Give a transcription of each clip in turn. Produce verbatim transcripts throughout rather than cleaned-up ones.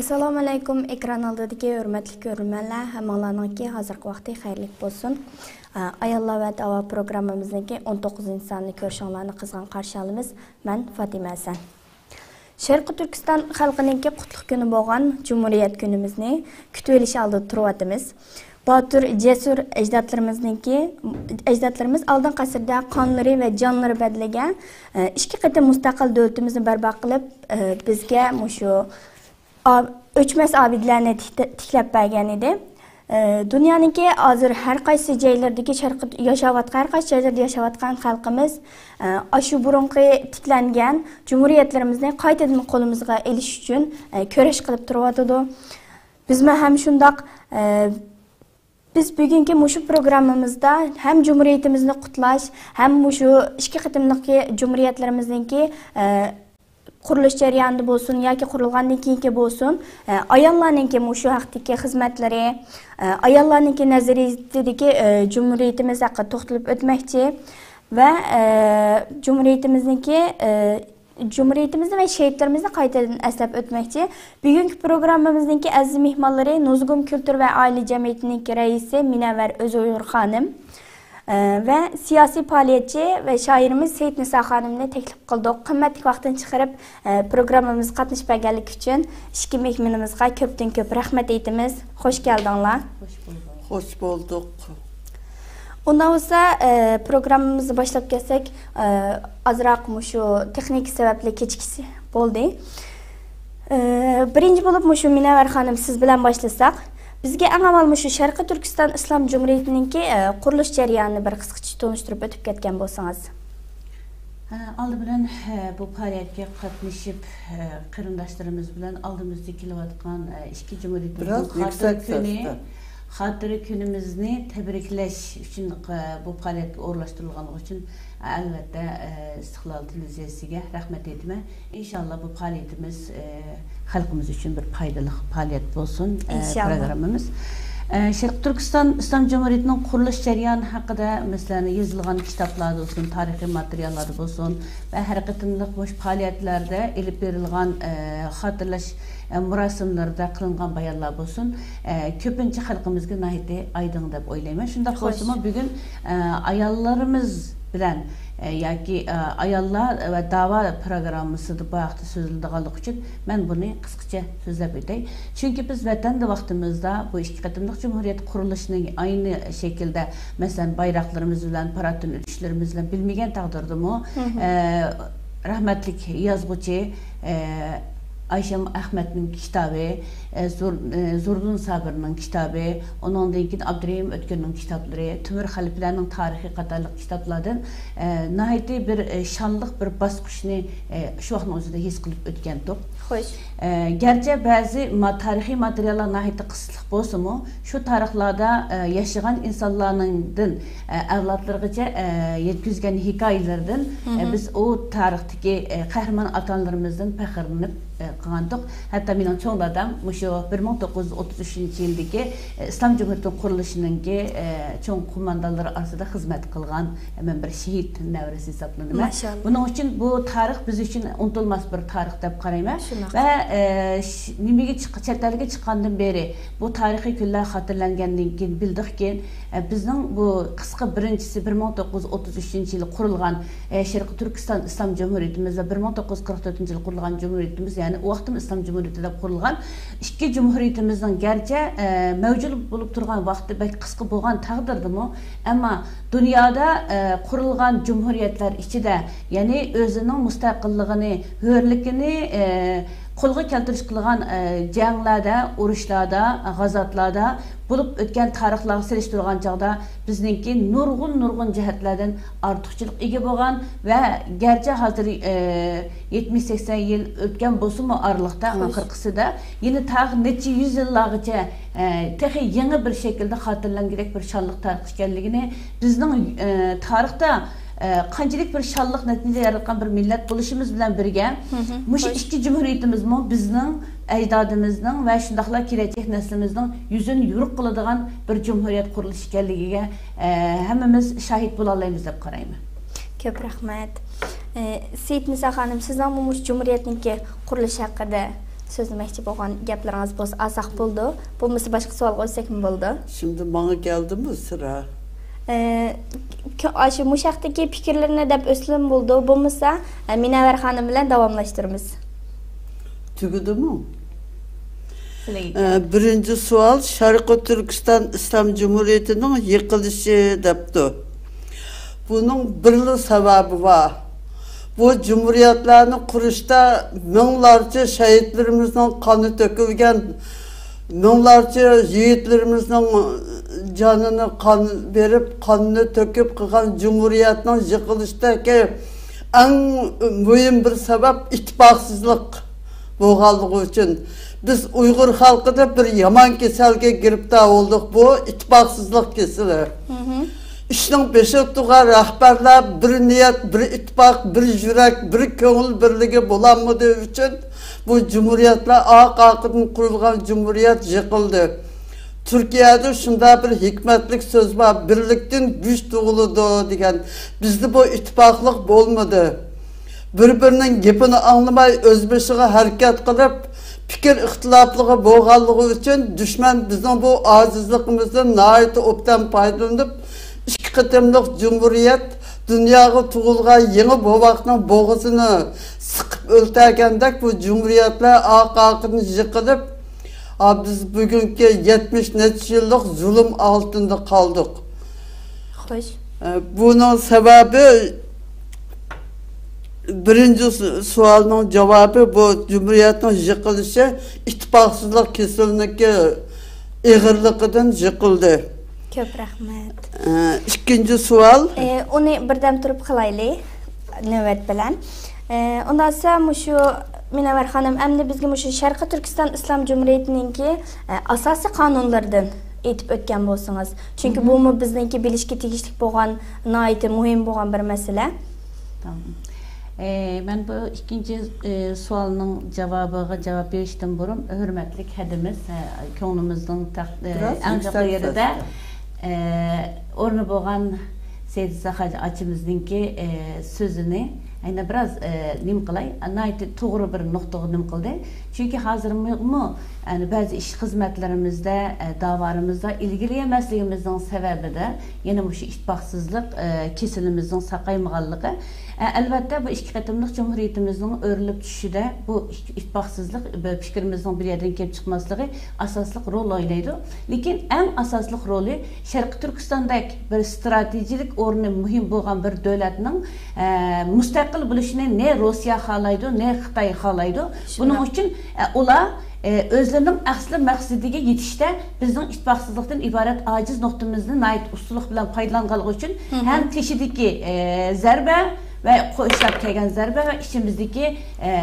ئەسسالامۇ ئەلەيكۇم، ئېكران ئالدىدىكى ھۆرمەتلىك كۆرۈرمەنلەر، ھەممىڭلارنىڭكى ھازىرقى ۋاقتى خەيرلىك بولسۇن. ئاياللار ۋە داۋا پروگراممىمىزنىڭكى ئون توققۇزىنچى سانىنى كۆرۈشۈڭلارنى قىزغىن قارشى ئالىمىز. مەن فاتىمە ھەسەن. شەرقىي تۈركىستان خەلقىنىڭكى قۇتلۇق كۈنى بولغان جۇمھۇرىيەت كۈنىمىزنى كۈتۈۋېلىش ئالدىدا تۇرۇۋاتىمىز. باتۇر، جەسۇر ئەجدادلىرىمىزنىڭكى، ئەجدادلىرىمىز ئالدىنقى ئەسىردە قانلىرى ۋە جانلىرى بەدىلىگە، ئە، ئىككى قېتىم مۇستەقىل دۆلىتىمىزنى بەرپا قىلىپ، ئە، بىزگە مۇشۇ ئا-، ئۆچمەس ئابىدىلەرنى تىكتە-، تىكلەپ بەرگەن ئىدى. ئە، دۇنيانىڭكى ھازىر ھەر قايسى جايلىرىدىكى شەرقىي ياشاۋاتقان، ھەر قايسى جايلاردا ياشاۋاتقان خەلقىمىز، ئە، ئاشۇ بۇرۇنقى تىكلەنگەن جۇمھۇرىيەتلىرىمىزنى قايتىدىن قولىمىزغا ئېلىش ئۈچۈن، ئە، كۈرەش قىلىپ تۇرۇۋاتىدۇ. بىزمۇ ھەم شۇنداق، ئە، بىز بۈگۈنكى مۇشۇ پروگراممىمىزدا ھەم جۇمھۇرىيىتىمىزنى قۇتلاش، ھەم مۇشۇ ئىككى قېتىملىقى جۇمھۇرىيەتلىرىمىزنىڭكى، ئە، قۇرۇلۇش جەريانىدا بولسۇن ياكى قۇرۇلغاندىن كېيىنكى بولسۇن، ئە، ئاياللارنىڭكى مۇشۇ ھەقتىكى خىزمەتلىرى، ئە، ئاياللارنىڭكى نەزەرىيىتىدىكى، ئە، جۇمھۇرىيىتىمىز ھەققىدە توختىلىپ ئۆتمەكچى ۋە، ئە، جۇمھۇرىيىتىمىزنىڭكى، ئە، جۇمھۇرىيىتىمىزنى ۋە شېھىتلىرىمىزنى قايتىدىن ئەسلەپ ئۆتمەكچى. بۈگۈنكى پروگراممىمىزنىڭكى ئەزىز مېھمانلىرى نۇزۇگۇم كۈلتۈر ۋە ئائىلە جەمئىيىتىنىڭكى رەئىسى مۇنەۋۋەر ئۆزئۇيغۇر خانىم، ئە، ۋە سىياسىي پائالىيەتچى ۋە شائىرىمىز سېيىتنىسا خانىمنى تەكلىپ قىلدۇق. قىممەتلىك ۋاقتىنى چىقىرىپ، ئە، پروگراممىمىزغا قاتنىشىپ بەرگەنلىكى ئۈچۈن ئىككى مېھمىنىمىزغا كۆپتىن كۆپ رەھمەت ئېيتىمىز. خوش كەلدىڭلار. خوش بولدۇق. خوش بولدۇق. ئۇنداق بولسا، ئە، پروگراممىمىزنى باشلاپ كەتسەك، ئە، ئازراق مۇشۇ تېخنىكا سەۋەبلىك كېچىكىش بولدى. ئە، بىرىنچى بولۇپ مۇشۇ مۇنەۋۋەر خانىم سىز بىلەن باشلىساق. بىزگە ئەڭ ئاۋۋال مۇشۇ شەرقىي تۈركىستان ئىسلام جۇمھۇرىيىتىنىڭكى، ئە، قۇرۇلۇش جەريانىنى بىر قىسقىچە تونۇشتۇرۇپ ئۆتۈپ كەتكەن بولسىڭىز. ھە، ئالدى بىلەن، ھە، بۇ پائالىيەتكە قاتنىشىپ، ھە، قېرىنداشلىرىمىز بىلەن ئالدىمىزدا كېلىۋاتقان، ھە، ئىككى جۇمھۇرىيىتىمىزنىڭ بىراز خاتىرە يۈكسەك كۈنى، سەستە. خاتىرە كۈنىمىزنى تەبرىكلەش ئۈچۈن، ھە، بۇ پائالىيەتكە ئورۇنلاشتۇرۇلغانلىقى ئۈچۈن، ئەلۋەتتە، ئە، ئىستىقلال تېلېۋىزىيەسىگە رەھمەت ئېيتىمەن. ئىنشاللا بۇ پائالىيىتىمىز، ئە، خەلقىمىز ئۈچۈن بىر پايدىلىق پائالىيەت بولسۇن، ئە، ئىنشاللا. پروگراممىمىز. ئە، شەرقىي تۈركىستان ئىسلام جۇمھۇرىيىتىنىڭ قۇرۇلۇش جەريانى ھەققىدە، مەسىلەن، يېزىلغان كىتابلاردا بولسۇن، تارىخىي ماتېرىياللاردا بولسۇن ۋە ھەر قېتىملىق مۇشۇ پائالىيەتلەردە ئېلىپ بېرىلغان، ئە، خاتىرىلەش، ئە، مۇراسىملىرىدا قىلىنغان بايانلار بولسۇن، ئە، كۆپىنچە خەلقىمىزگە ناھايىتى ئايدىڭ دەپ ئويلايمەن. شۇنداق خوش. بولسىمۇ، بۈگۈن، ئە، ئاياللىرىمىز بىلەن، ئە، ياكى، ئە، ئاياللار ۋە داۋا پروگراممىسىدا بۇ ھەقتە سۆزلىنىدىغانلىقى ئۈچۈن مەن بۇنى قىسقىچە سۆزلەپ ئۆتەي. چۈنكى بىز ۋەتەندە ۋاقتىمىزدا بۇ ئىككى قېتىملىق جۇمھۇرىيەت قۇرۇلۇشىنىڭ ئاينى شەكىلدە، مەسىلەن، بايراقلىرىمىز بىلەن، پاراتتىن ئۆتۈشلىرىمىز بىلەن بىلمىگەن تەقدىردىمۇ، مم. ئە، رەھمەتلىك يازغۇچى، ئە، ئايشەم ئەخمەتنىڭ كىتابى، ئە، زور-، ئە، زوردۇن سابىرنىڭ كىتابى، ئۇنىڭدىن كېيىن ئابدۇرېھىم ئۆتكۈرنىڭ كىتابلىرى، تۆمۈر خەلىپىلەرنىڭ تارىخى قاتارلىق كىتابلاردىن، ئە، ناھايىتى بىر، ئە، شانلىق بىر باسقۇچنى، ئە، شۇ ۋاقىتنىڭ ئۆزىدە ھېس قىلىپ ئۆتكەنتۇق. خوش. ئە، گەرچە بەزى ما-، تارىخىي ماتېرىياللار ناھايىتى قىسىتلىق بولسىمۇ، شۇ تارىخلاردا، ئە، ياشىغان ئىنسانلارنىڭدىن، ئە، ئەۋلادلىرىغىچە، ئە، يەتكۈزگەن ھېكايىلىرىدىن، ئە، مم. بىز ئۇ تارىختىكى، ئە، قەھرىمان ئاتا-ئانىلىرىمىزدىن پەخىرلىنىپ، ئە، قالغانتۇق. ھەتتا مېنىڭ چوڭ دادام مۇشۇ بىر مىڭ توققۇز يۈز ئوتتۇز ئۈچىنچى يىلدىكى، ئە، ئىسلام جۇمھۇرىيىتىنىڭ قۇرۇلۇشىنىڭكى، ئە، چوڭ قوماندانلىرى ئارىسىدا خىزمەت قىلغان، ئە، مەن بىر شېھىت نەۋرىسى ھېسابلىنىمەن. ماشائاللا. بۇنىڭ ئۈچۈن بۇ تارىخ بىز ئۈچۈن ئۇنتۇلماس بىر تارىخ دەپ قارايمەن. شۇنداق. ۋە، ئە، ش-، نېمىگە چىق-، چەت ئەلگە چىققاندىن بېرى، بۇ تارىخىي كۈنلەر خاتىرىلەنگەندىن كېيىن بىلدۇقكى، ئە، بىزنىڭ بۇ قىسقا بىرىنچىسى بىر مىڭ توققۇز يۈز ئوتتۇز ئۈچىنچى يىلى قۇرۇلغان، ئە، شەرقىي تۈركىستان ئىسلام جۇمھۇرىيىتىمىز ۋە بىر مىڭ توققۇز يۈز قىرىق تۆتىنچى يىلى قۇرۇلغان جۇمھۇرىيىتىمىز، يەنى ئۇ ۋاقىتتىمۇ ئىسلام جۇمھۇرىيىتى دەپ قۇرۇلغان ئىككى جۇمھۇرىيىتىمىزنىڭ گەرچە، ئە، مەۋجۇت بولۇپ تۇرغان ۋاقتى بەك قىسقا بولغان تەقدىردىمۇ، ئەمما دۇنيادا، ئە، قۇرۇلغان جۇمھۇرىيەتلەر ئىچىدە، يەنى ئۆزىنىڭ مۇستەقىللىقىنى، ھۆرلۈكىنى، ئە، قولغا كەلتۈرۈش قىلغان، ئە، جەڭلەردە، ئۇرۇشلاردا، غازاتلاردا بولۇپ ئۆتكەن تارىخلارغا سېلىشتۇرغان چاغدا بىزنىڭكى نۇرغۇن، نۇرغۇن جەھەتلەردىن ئارتۇقچىلىققا ئىگە بولغان ۋە گەرچە ھازىر، ئە، يەتمىش سەكسەن يىل ئۆتكەن بولسىمۇ ئارىلىقتا، ئۇنىڭ خوش. قىرىقىسىدا يەنە تاغ نەچچە يۈز يىللارغىچە، ئە، تېخى يېڭى بىر شەكىلدە خاتىرىلەنگۈدەك بىر شانلىق تارىخ ئىكەنلىكىنى، بىزنىڭ، ئە، تارىختا، ئە، قانچىلىك بىر شانلىق نەتىجە ياراتقان بىر مىللەت بولۇشىمىز بىلەن بىرگە، مم، مۇشۇ خوش. ئىككى جۇمھۇرىيىتىمىزمۇ بىزنىڭ ئەجدادىمىزنىڭ ۋە شۇنداقلا كېلەچەك نەسلىمىزنىڭ يۈزىنى يورۇق قىلىدىغان بىر جۇمھۇرىيەت قۇرۇلۇشى ئىكەنلىكىگە، ئە، ھەممىمىز شاھىت بولالايمىز دەپ قارايمەن. كۆپ رەھمەت. ئە، سېيىتنىسا خانىم، سىزنىڭمۇ مۇشۇ جۇمھۇرىيەتنىڭكى قۇرۇلۇشى ھەققىدە سۆزلىمەكچى بولغان گەپلىرىڭىز بولسا ئالساق بولىدۇ. بولمىسا باشقا سوئالغا ئۆتسەكمۇ بولىدۇ. شۇمدا ماڭا كەلدىمۇ سىرا؟ ئە، كۆ-، ئاشۇ مۇشۇ ھەقتىكى پىكىرلىرىنى دەپ ئۆتسىمۇ بولىدۇ. بولمىسا، ئە، مىنەۋەر خانىم بىلەن داۋاملاشتۇرىمىز. تۈگىدىمۇ؟ سىلەرگە. ئە، بىرىنچى سوئال، شەرقىي تۈركىستان ئىسلام جۇمھۇرىيىتىنىڭ يىقىلىشى دەپتۇ. بۇنىڭ بىرلا سەۋەبى بار. بۇ جۇمھۇرىيەتلەرنى قۇرۇشتا مىڭلارچە شەھىدلىرىمىزنىڭ قانى تۆكۈلگەن، مىڭلارچە يىگىتلىرىمىزنىڭ جانىنى قان بېرىپ، قانىنى تۆكۈپ قىلغان جۇمھۇرىيەتنىڭ يىقىلىشىدىكى ئەڭ مۇھىم بىر سەۋەب ئىتتىپاقسىزلىق بولغانلىقى ئۈچۈن، بىز ئۇيغۇر خەلقىدە بىر يامان كېسەلگە گىرىپتار بولدۇق، بۇ ئىتتىپاقسىزلىق كېسىلى. ئىشنىڭ بېشىدا تۇرغان رەھبەرلەر بىر نىيەت، بىر ئىتتىپاق، بىر يۈرەك، بىر كۆڭۈل بىرلىكى بولالمىدى ئۈچۈن، بۇ جۇمھۇرىيەتلەر ئارقا-ئارقىدىن قۇرۇلغان جۇمھۇرىيەت يىقىلدى. تۈركىيەدە شۇنداق بىر ھېكمەتلىك سۆز بار، «بىرلىكتىن گۈچ تۇغۇلىدۇ» دېگەن. بىزدە بۇ ئىتتىپاقلىق بولمىدى. بىر-بىرىنىڭ گېپىنى ئاڭلىماي، ئۆز بېشىغا ھەرىكەت قىلىپ، پىكىر ئىختىلاپلىقى بولغانلىقى ئۈچۈن دۈشمەن بىزنىڭ بۇ ئاجىزلىقىمىزدىن ناھايىتى ئوبدان پايدىلىنىپ، ئىككى قېتىملىق جۇمھۇرىيەت دۇنياغا تۇغۇلغان يېڭى بوۋاقنىڭ بوغۇزىنى سىقىپ ئۆلتۈرگەندەك بۇ جۇمھۇرىيەتلەر ئارقا-ئارقىدىن يىقىلىپ، ئا، بىز بۈگۈنكى يەتمىش نەچچە يىللىق زۇلۇم ئالتىندا قالدۇق. خوش. ئە، بۇنىڭ سەۋەبى، بىرىنچى سو-، سوئالنىڭ جاۋابى، بۇ جۇمھۇرىيەتنىڭ يىقىلىشى ئىتتىپاقسىزلىق كېسىلىنىڭكى ئېغىرلىقىدىن يىقىلدى. كۆپ رەھمەت. ئە، ئىككىنچى سوئال. ئە، ئۇنى بىردەم تۇرۇپ قىلايلى، نۆۋەت بىلەن. ئە، ئۇنداق بولسا مۇشۇ مىنەۋەر خانىم ئەمدى بىزگە مۇشۇ شەرقىي تۈركىستان ئىسلام جۇمھۇرىيىتىنىڭكى، ئە، ئاساسىي قانۇنلىرىدىن ئېيتىپ ئۆتكەن بولسىڭىز. چۈنكى بۇمۇ بىزنىڭكى بىلىشكە تېگىشلىك بولغان، ناھايىتى مۇھىم بولغان بىر مەسىلە. تامام. ئە، مەن بۇ ئىككىنچى، ئە، سوئالنىڭ جاۋابىغا جاۋاب بېرىشتىن بۇرۇن، ھۆرمەتلىك ھەدىمىز، ئە، كۆڭلىمىزنىڭ تەق-، ئە، بىراز ئەڭ يۈكسەك چوڭقۇر يېرىدە، سەستە. ئە، ئورنى بولغان سەيدىساخاج ئاچىمىزنىڭكى، ئە، سۆزىنى يەنە بىراز، ئە، نېمە قىلاي، ناھايىتى توغرا بىر نۇقتىغا نېمە قىلدى. چۈنكى ھازىرمۇ، يەنى بەزى ئىش خىزمەتلىرىمىزدە، ئە، داۋالىرىمىزدا ئىلگىرىلىيەلمەسلىكىمىزنىڭ سەۋەبىدە يەنە مۇشۇ ئىتتىپاقسىزلىق، ئە، كېسىلىمىزنىڭ ساقايمىغانلىقى. ئە، ئەلۋەتتە، بۇ ئىككى قېتىملىق جۇمھۇرىيىتىمىزنىڭ ئۆرۈلۈپ چۈشۈشىدە بۇ ئىتتىپاقسىزلىق، بۇ پىكرىمىزنىڭ بىر يەردىن كېلىپ چىقماسلىقى ئاساسلىق رول ئوينايدۇ. لېكىن ئەڭ ئاساسلىق رولى شەرقىي تۈركىستاندەك بىر ستراتېگىيەلىك ئورنى مۇھىم بولغان بىر دۆلەتنىڭ، ئە، مۇستەقىل بولۇشىنى نە روسىيە خالايدۇ، نە خىتاي خالايدۇ. شۇنداق. بۇنىڭ ئۈچۈن، ئە، ئۇلار، ئە، ئۆزلىرىنىڭ ئەسلى مەقسىتىگە يېتىشتە بىزنىڭ ئىتتىپاقسىزلىقتىن ئىبارەت ئاجىز نۇقتىمىزنى ناھايىتى ئۇستىلىق بىلەن پايدىلانغانلىقى ئۈچۈن ھەم تېشىدىكى، ئە، زەربە ۋە قوشلاپ كەلگەن زەربە ۋە ئىچىمىزدىكى، ئە،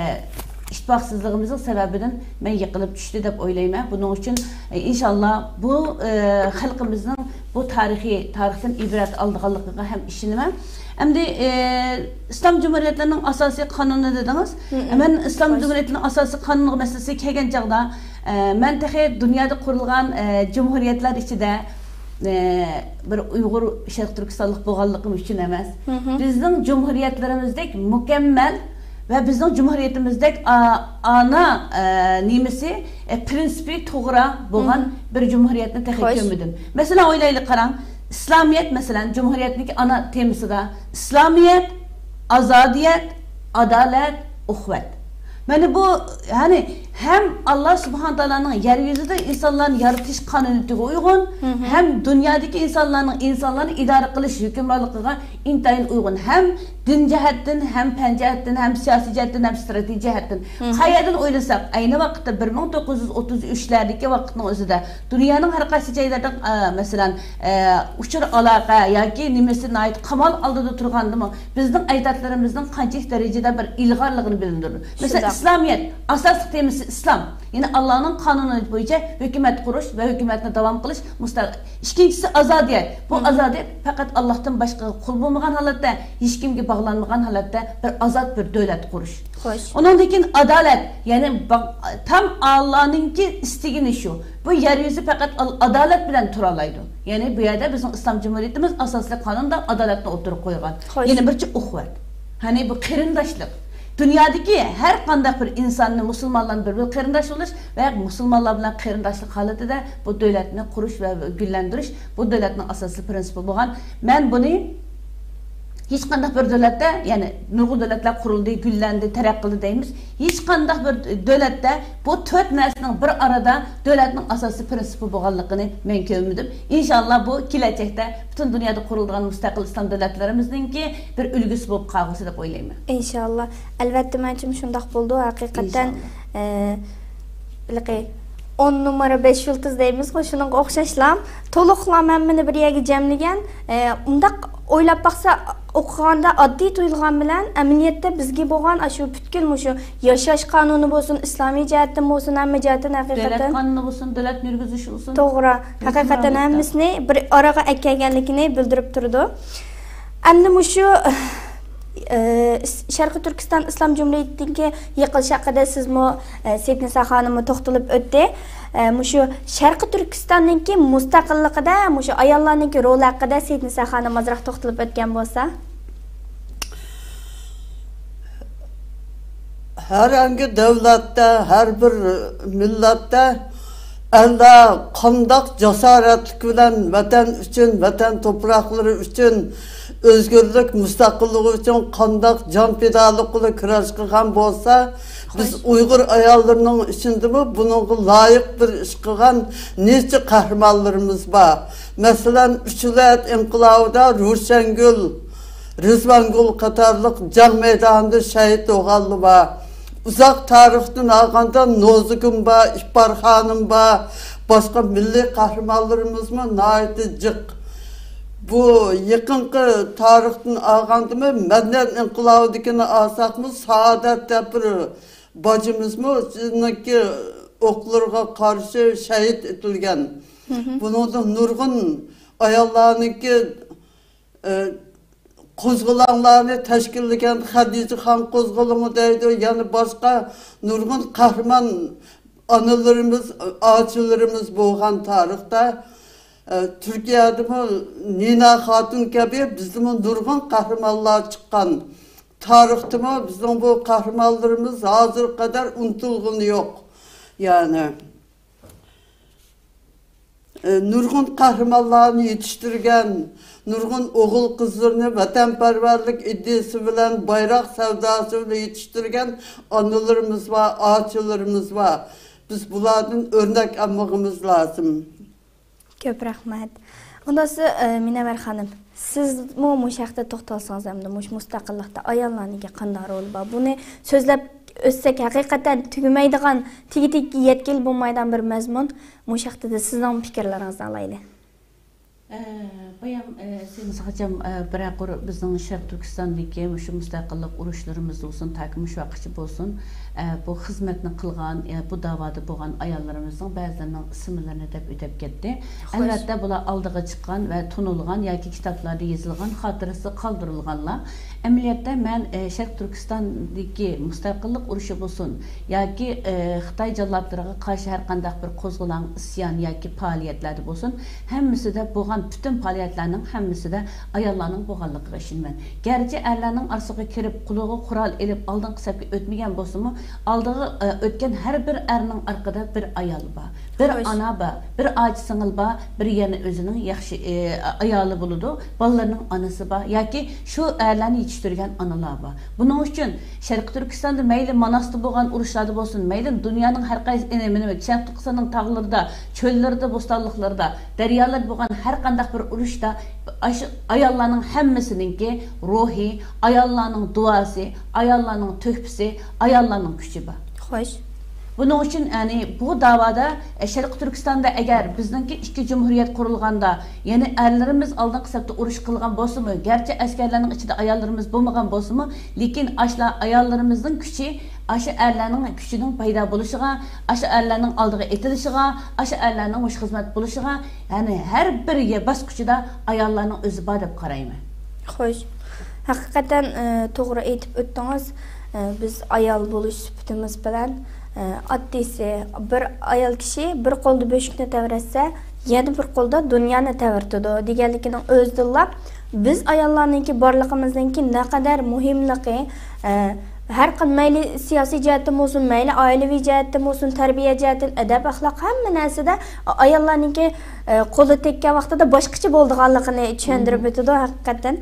ئىتتىپاقسىزلىقىمىزنىڭ سەۋەبىدىن مەن يىقىلىپ چۈشتى دەپ ئويلايمەن. بۇنىڭ ئۈچۈن، ئە، ئىنشاللا بۇ، ئە، خەلقىمىزنىڭ بۇ تارىخىي، تارىختىن ئىبرەت ئالىدىغانلىقىغا ھەم ئىشىنىمەن. ئەمدى، ئە، ئىسلام جۇمھۇرىيەتلىرىنىڭ ئاساسىي قانۇنى دېدىڭىز. مەن ئىسلام جۇمھۇرىيەتلىرىنىڭ ئاساسىي قانۇنىغا مەسىلىسىگە كەلگەن چاغدا، ئە، مەن تېخى دۇنيادا قۇرۇلغان، ئە، جۇمھۇرىيەتلەر ئىچىدە، ئە، بىر ئۇيغۇر شەرقىي تۈركىستانلىق بولغانلىقىم ئۈچۈن ئەمەس. بىزنىڭ جۇمھۇرىيەتلىرىمىزدەك مۇكەممەل ۋە بىزنىڭ جۇمھۇرىيىتىمىزدەك ئا-، ئانا، ئە، نېمىسى، ئە، پرىنسىپى توغرا بولغان بىر جۇمھۇرىيەتنى تېخى كۆرمىدىم. مەسىلەن، ئويلايلى قاراڭ، ئىسلامىيەت، مەسىلەن، جۇمھۇرىيەتنىڭكى ئانا تېمىسىدا ئىسلامىيەت، ئازادىيەت، ئادالەت، ئۇخۋەت. مانا بۇ، يەنى ھەم ئاللا سۇبھانە تائالانىڭ يەر يۈزىدە ئىنسانلارنى يارىتىش قانۇنىيىتىگە ئۇيغۇن، ھەم دۇنيادىكى ئىنسانلارنىڭ ئىنسانلارنى ئىدارە قىلىش ھۆكۈمرانلىقىغا ئىنتايىن ئۇيغۇن، ھەم دىن جەھەتتىن، ھەم پەن جەھەتتىن، ھەم سىياسىي جەھەتتىن، ھەم ئىستراتېگىيە جەھەتتىن. قەيەردىن ئويلىساق، ئەينى ۋاقىتتا بىر مىڭ توققۇز يۈز ئوتتۇز ئۈچلەردىكى ۋاقىتنىڭ ئۆزىدە دۇنيانىڭ ھەر قايسى جايلىرىدا، ئە، مەسىلەن، ئە، ئۇچۇر ئالاقە ياكى نېمىسى ناھايىتى قامال ئالدىدا تۇرغاندىمۇ، بىزنىڭ ئەجدادلىرىمىزنىڭ قانچىلىك دەرىجىدە بىر ئىلغارلىقىنى بىلدۈرىدۇ. مەسىلەن، شۇنداق. ئىسلامىيەت، ئاساسلىق تېمىسى ئىسلام. يەنى ئاللانىڭ قانۇنى بويىچە ھۆكۈمەت قۇرۇش ۋە ھۆكۈمەتنى داۋام قىلىش مۇستە-، ئىككىنچىسى ئازادىيەت. بۇ ئازادىيەت پەقەت ئاللاھتىن باشقىغا قۇل بولمىغان ھالەتتە، ھېچكىمگە باغلانمىغان ھالەتتە بىر ئازاد بىر دۆلەت قۇرۇش. خوش. ئۇنىڭدىن كېيىن ئادالەت، يەنى با-، تام ئاللانىڭكى ئىستىگىنى شۇ. بۇ يەر يۈزى پەقەت ئال-، ئادالەت بىلەن تۇرالايدۇ. يەنى بۇ يەردە بىزنىڭ ئىسلام جۇمھۇرىيىتىمىز ئاساسلىق قانۇندا ئادالەتنى ئوتتۇرىغا قويغان. خوش. يەنە بىرچە ئۇخۋەت. يەنى بۇ قېرىنداشلىق. دۇنيادىكى ھەر قانداق بىر ئىنساننى، مۇسۇلمانلارنى بىر-بىرىگە قېرىنداش بولۇش ۋە مۇسۇلمانلار بىلەن قېرىنداشلىق ھالىتىدە بۇ دۆلەتنى قۇرۇش ۋە گۈللەندۈرۈش بۇ دۆلەتنىڭ ئاساسىي پىرىنسىپى بولغان. مەن بۇنى ھېچقانداق بىر دۆلەتتە، يەنى نۇرغۇن دۆلەتلەر قۇرۇلدى، گۈللەندى، تەرەققىي قىلدى دەيمىز. ھېچقانداق بىر دۆلەتتە بۇ تۆت نەرسىنىڭ بىر ئارىدا دۆلەتنىڭ ئاساسىي پىرىنسىپى بولغانلىقىنى مەن كۆرمىدىم. ئىنشاللا بۇ كېلەچەكتە پۈتۈن دۇنيادا قۇرۇلىدىغان مۇستەقىل ئىسلام دۆلەتلىرىمىزنىڭكى بىر ئۈلگىسى بولۇپ قالغۇسى دەپ ئويلايمەن. ئىنشاللا. ئەلۋەتتە، مەنچىمۇ شۇنداق بولىدۇ. ھەقىقەتەن، ئىنشاللا. ئە، ھېلىقى ئون نومۇر بەش يۇلتۇز دەيمىزغۇ، شۇنىڭغا ئوخشاشلا تولۇقلام ھەممىنى بىر يەرگە جەملىگەن. ئە، ئۇنداق ئويلاپ باقسا، ئوقۇغاندا ئاددىي تۇيۇلغان بىلەن ئەمەلىيەتتە بىزگە بولغان ئاشۇ پۈتكۈل مۇشۇ ياشاش قانۇنى بولسۇن، ئىسلامىي جەھەتتىن بولسۇن، ھەممە جەھەتتىن دۆلەت ھەقىقەتەن قانۇنى بولسۇن، دۆلەت يۈرگۈزۈشى بولسۇن، توغرا، ھەقىقەتەن ھەممىسىنى بىر ئارىغا ئەكەلگەنلىكىنى بىلدۈرۈپ تۇرىدۇ. ئەمدى مۇشۇ، ئە، ئىس-، شەرقىي تۈركىستان ئىسلام جۇمھۇرىيىتىنىڭكى يىقىلىشى ھەققىدە سىزمۇ، ئە، سېيىتنىسا خانىممۇ توختىلىپ ئۆتتى. ئە، مۇشۇ شەرقىي تۈركىستاننىڭكى مۇستەقىللىقىدا مۇشۇ ئاياللارنىڭكى رولى ھەققىدە سېيىتنىسا خانىم ئازراق توختىلىپ ئۆتكەن بولسا. ھەر ھەرەنگە دۆلەتتە، ھەر بىر مىللەتتە ئەرلەر قانداق جاسارەتلىك بىلەن ۋەتەن ئۈچۈن، ۋەتەن توپراقلىرى ئۈچۈن، ئۆزگۈرلۈك، مۇستەقىللىقى ئۈچۈن قانداق جان پىدالىق بىلەن كۈرەش قىلغان بولسا، بىز ئۇيغۇر ئاياللىرىنىڭ ئىچىدىمۇ بۇنىڭغا لايىق بىر ئىش قىلغان نەچچە قەھرىمانلىرىمىز بار. مەسىلەن، ئۈچ ۋىلايەت ئىنقىلابىدا روشەنگۈل، رىزۋانگۈل قاتارلىق جەڭ مەيدانىدا شەھىت بولغانلار بار. ئۇزاق تارىختىن ئالغاندا نوزۇگۇم بار، ئىپپار خانىم بار، باشقا مىللىي قەھرىمانلىرىمىزمۇ ناھايىتى جىق. بۇ يېقىنقى تارىختىن ئالغاندىمۇ مەدەنىيەت ئىنقىلابىدىكىنى ئالساقمۇ، سائادەت دەپ بىر باجىمىزمۇ سىزنىڭكى ئوقلىرىغا قارشى شەھىت ئېتىلگەن. بۇنىڭدا نۇرغۇن ئاياللارنىڭكى، ئە، قوزغىلاڭلارنى تەشكىللىگەن خەدىچىخان قوزغىلىڭى دەيدۇ، يەنە باشقا نۇرغۇن قەھرىمان ئانىلىرىمىز، ئاچىلىرىمىز بولغان تارىختا. ئە، تۈركىيەدىمۇ نىنا خاتۇن كەبى بىزدىمۇ نۇرغۇن قەھرىمانلار چىققان. تارىختىمۇ بىزنىڭ بۇ قەھرىمانلىرىمىز ھازىرغا قەدەر ئۇنتۇلغىنى يوق. يەنى، ئە، نۇرغۇن قەھرىمانلارنى يېتىشتۈرگەن، نۇرغۇن ئوغۇل-قىزلىرىنى ۋەتەنپەرۋەرلىك ئىدىيىسى بىلەن، بايراق سەۋداسى بىلەن يېتىشتۈرگەن ئانىلىرىمىز بار، ئاچىلىرىمىز بار. بىز بۇلاردىن ئۆرنەك ئالمىغىمىز لازىم. كۆپ رەھمەت. ئۇندا سىز، ئە، مۇنەۋۋەر خانىم، سىزمۇ مۇشۇ ھەقتە توختالسىڭىز، ئەمدى مۇشۇ مۇستەقىللىقتا ئاياللارنىڭكى قانداق رولى بار؟ بۇنى سۆزلەپ ئۆتسەك، ھەقىقەتەن تۈگىمەيدىغان، تېگى-تېگىگە يەتكىلى بولمايدىغان بىر مەزمۇن. مۇشۇ ھەقتە سىزنىڭ پىكىرلىرىڭىزنى ئالايلى. ئە، بايام، ئە، سىز غاچام، ئە، بىرەر قۇر بىزنىڭ شەرقىي تۈركىستاندىكى مۇشۇ مۇستەقىللىق ئۇرۇشلىرىمىز بولسۇن، تاكى مۇشۇ ۋاقىتقىچە بولسۇن، ئە، بۇ خىزمەتنى قىلغان، ئە، بۇ داۋادا بولغان ئاياللىرىمىزنىڭ بەزىلىرىنىڭ ئىسىملىرىنى دەپ ئۆتۈپ كەتتى. ئەلۋەتتە، بۇلار ئالدىغا چىققان ۋە تونۇلغان ياكى كىتابلاردا يېزىلغان، خاتىرىسى قالدۇرۇلغانلار. ئەمەلىيەتتە، مەن، ئە، شەرقىي تۈركىستاندىكى مۇستەقىللىق ئۇرۇشى بولسۇن ياكى، ئە، خىتاي جاللاتلىرىغا قارشى ھەر قانداق بىر قوزغىلاڭ، ئىسيان ياكى پائالىيەتلەردە بولسۇن، ھەممىسىدە بولغان پۈتۈن پائالىيەتلەرنىڭ ھەممىسىدە ئاياللارنىڭ بولغانلىقىغا ئىشىنىمەن. گەرچە ئەرلەرنىڭ ئارىسىغا كىرىپ، قولىغا قورال ئېلىپ، ئالدىنقى سەپكە ئۆتمىگەن بولسىمۇ، ئالدىغا، ئە، ئۆتكەن ھەر بىر ئەرنىڭ ئارقىدا بىر ئايال بار، بىر ئانا بار، بىر ئاچا سىڭىل بار، بىر يەنە ئۆزىنىڭ ياخشى، ئە، ئايالى بولىدۇ، بالىلىرىنىڭ ئانىسى بار ياكى شۇ ئەرلەرنى يېتىشتۈرگەن ئانىلار بار. بۇنىڭ ئۈچۈن شەرقىي تۈركىستاندا مەيلى ماناستا بولغان ئۇرۇشلاردا بولسۇن، مەيلى دۇنيانىڭ ھەر قايسى، ئېنى، مېنى، شەرقىي تۈركىستاننىڭ تاغلىرىدا، چۆللىرىدە، بوستانلىقلىرىدا، دەريالىرىدا بولغان ھەر قانداق بىر ئۇرۇشتا ئاشۇ ئاياللارنىڭ ھەممىسىنىڭكى روھى، ئاياللارنىڭ دۇئاسى، ئاياللارنىڭ تۆھپىسى، ئاياللارنىڭ كۈچى بار. خوش. بۇنىڭ ئۈچۈن، يەنى بۇ داۋادا، ئە، شەرقىي تۈركىستاندا ئەگەر بىزنىڭكى ئىككى جۇمھۇرىيەت قۇرۇلغاندا، يەنى ئەرلىرىمىز ئالدىنقى سەپتە ئۇرۇش قىلغان بولسىمۇ، گەرچە ئەسكەرلەرنىڭ ئىچىدە ئاياللىرىمىز بولمىغان بولسىمۇ، لېكىن ئاشۇلار ئاياللىرىمىزنىڭ كۈچى، ئاشۇ ئەرلەرنىڭ كۈچىنىڭ پەيدا بولۇشىغا، ئاشۇ ئەرلەرنىڭ ئالدىغا ئېتىلىشىغا، ئاشۇ ئەرلەرنىڭ مۇشۇ خىزمەت بولۇشىغا، يەنى ھەر بىر يە-، باسقۇچىدا ئاياللارنىڭ ئۆزى بار دەپ قارايمەن. خوش. ھەقىقەتەن، ئە، توغرا ئېيتىپ ئۆتتىڭىز. ئە، بىز ئايال بولۇش سۈپىتىمىز بىلەن، ئە، ئاددىيسى، بىر ئايال كىشى بىر قولدا بۆشۈكنى تەۋرەتسە، يەنە بىر قولدا دۇنيانى تەۋرىتىدۇ دېگەنلىكىنىڭ ئۆزىدىنلا بىز ئاياللارنىڭكى بارلىقىمىزنىڭكى نەقەدەر مۇھىملىقى، ئە، ھەر قان-، مەيلى سىياسىي جەھەتتىن بولسۇن، مەيلى ئائىلىۋى جەھەتتىن بولسۇن، تەربىيە جەھەتتىن، ئەدەپ-ئەخلاق، ھەممە نەرسىدە ئاياللارنىڭكى، ئە، قولى تەگكەن ۋاقتىدا باشقىچە بولىدىغانلىقىنى چۈشەندۈرۈپ ئۆتىدۇ ھەقىقەتەن.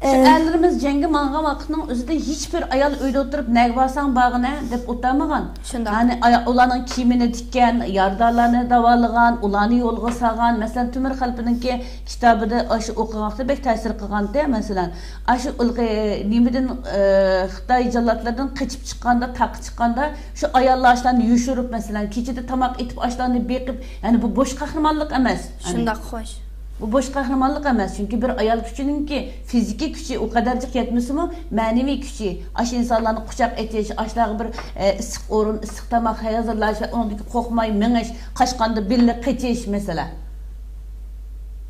شۇ ئەرلىرىمىز جەڭگە ماڭغان ۋاقىتنىڭ ئۆزىدە ھېچبىر ئايال ئۆيدە ئولتۇرۇپ نەگە بارساڭ بارغىنە دەپ ئولتۇرمىغان. شۇنداق. يەنى ئايا-، ئۇلارنىڭ كىيىمىنى تىككەن، يارىدارلارنى داۋالىغان، ئۇلارنى يولغا سالغان. مەسىلەن، تۆمۈر خەلپىنىڭكى كىتابىدا ئاشۇ ئوقۇغان ۋاقتىدا بەك تەسىر قىلغانتى. مەسىلەن، ئاشۇ ئىلقى نېمىدىن، ئى، خىتاي جاللاتلىرىدىن قېچىپ چىققاندا، تاغقا چىققاندا، شۇ ئاياللار ئاشۇلارنى يوشۇرۇپ، مەسىلەن، كېچىدە تاماق ئېتىپ، ئاشۇلارنى بېقىپ، يەنى بۇ بوش قەھرىمانلىق ئەمەس. شۇنداق، خوش. بۇ بوش قەھرىمانلىق ئەمەس، چۈنكى بىر ئايال كۈچىنىڭكى فىزىكىي كۈچى ئۇ قەدەرجىك يەتمىسىمۇ، مەنىۋى كۈچى، ئاشۇ ئىنسانلارنى قۇچاق ئېچىش، ئاشۇلارغا بىر، ئە، ئىسسىق ئورۇن، ئىسسىق تاماق ھازىرلاش ۋە ئۇنىڭدىن قورقماي مېڭىش، قاچقاندا بىللە قېچىش، مەسىلەن.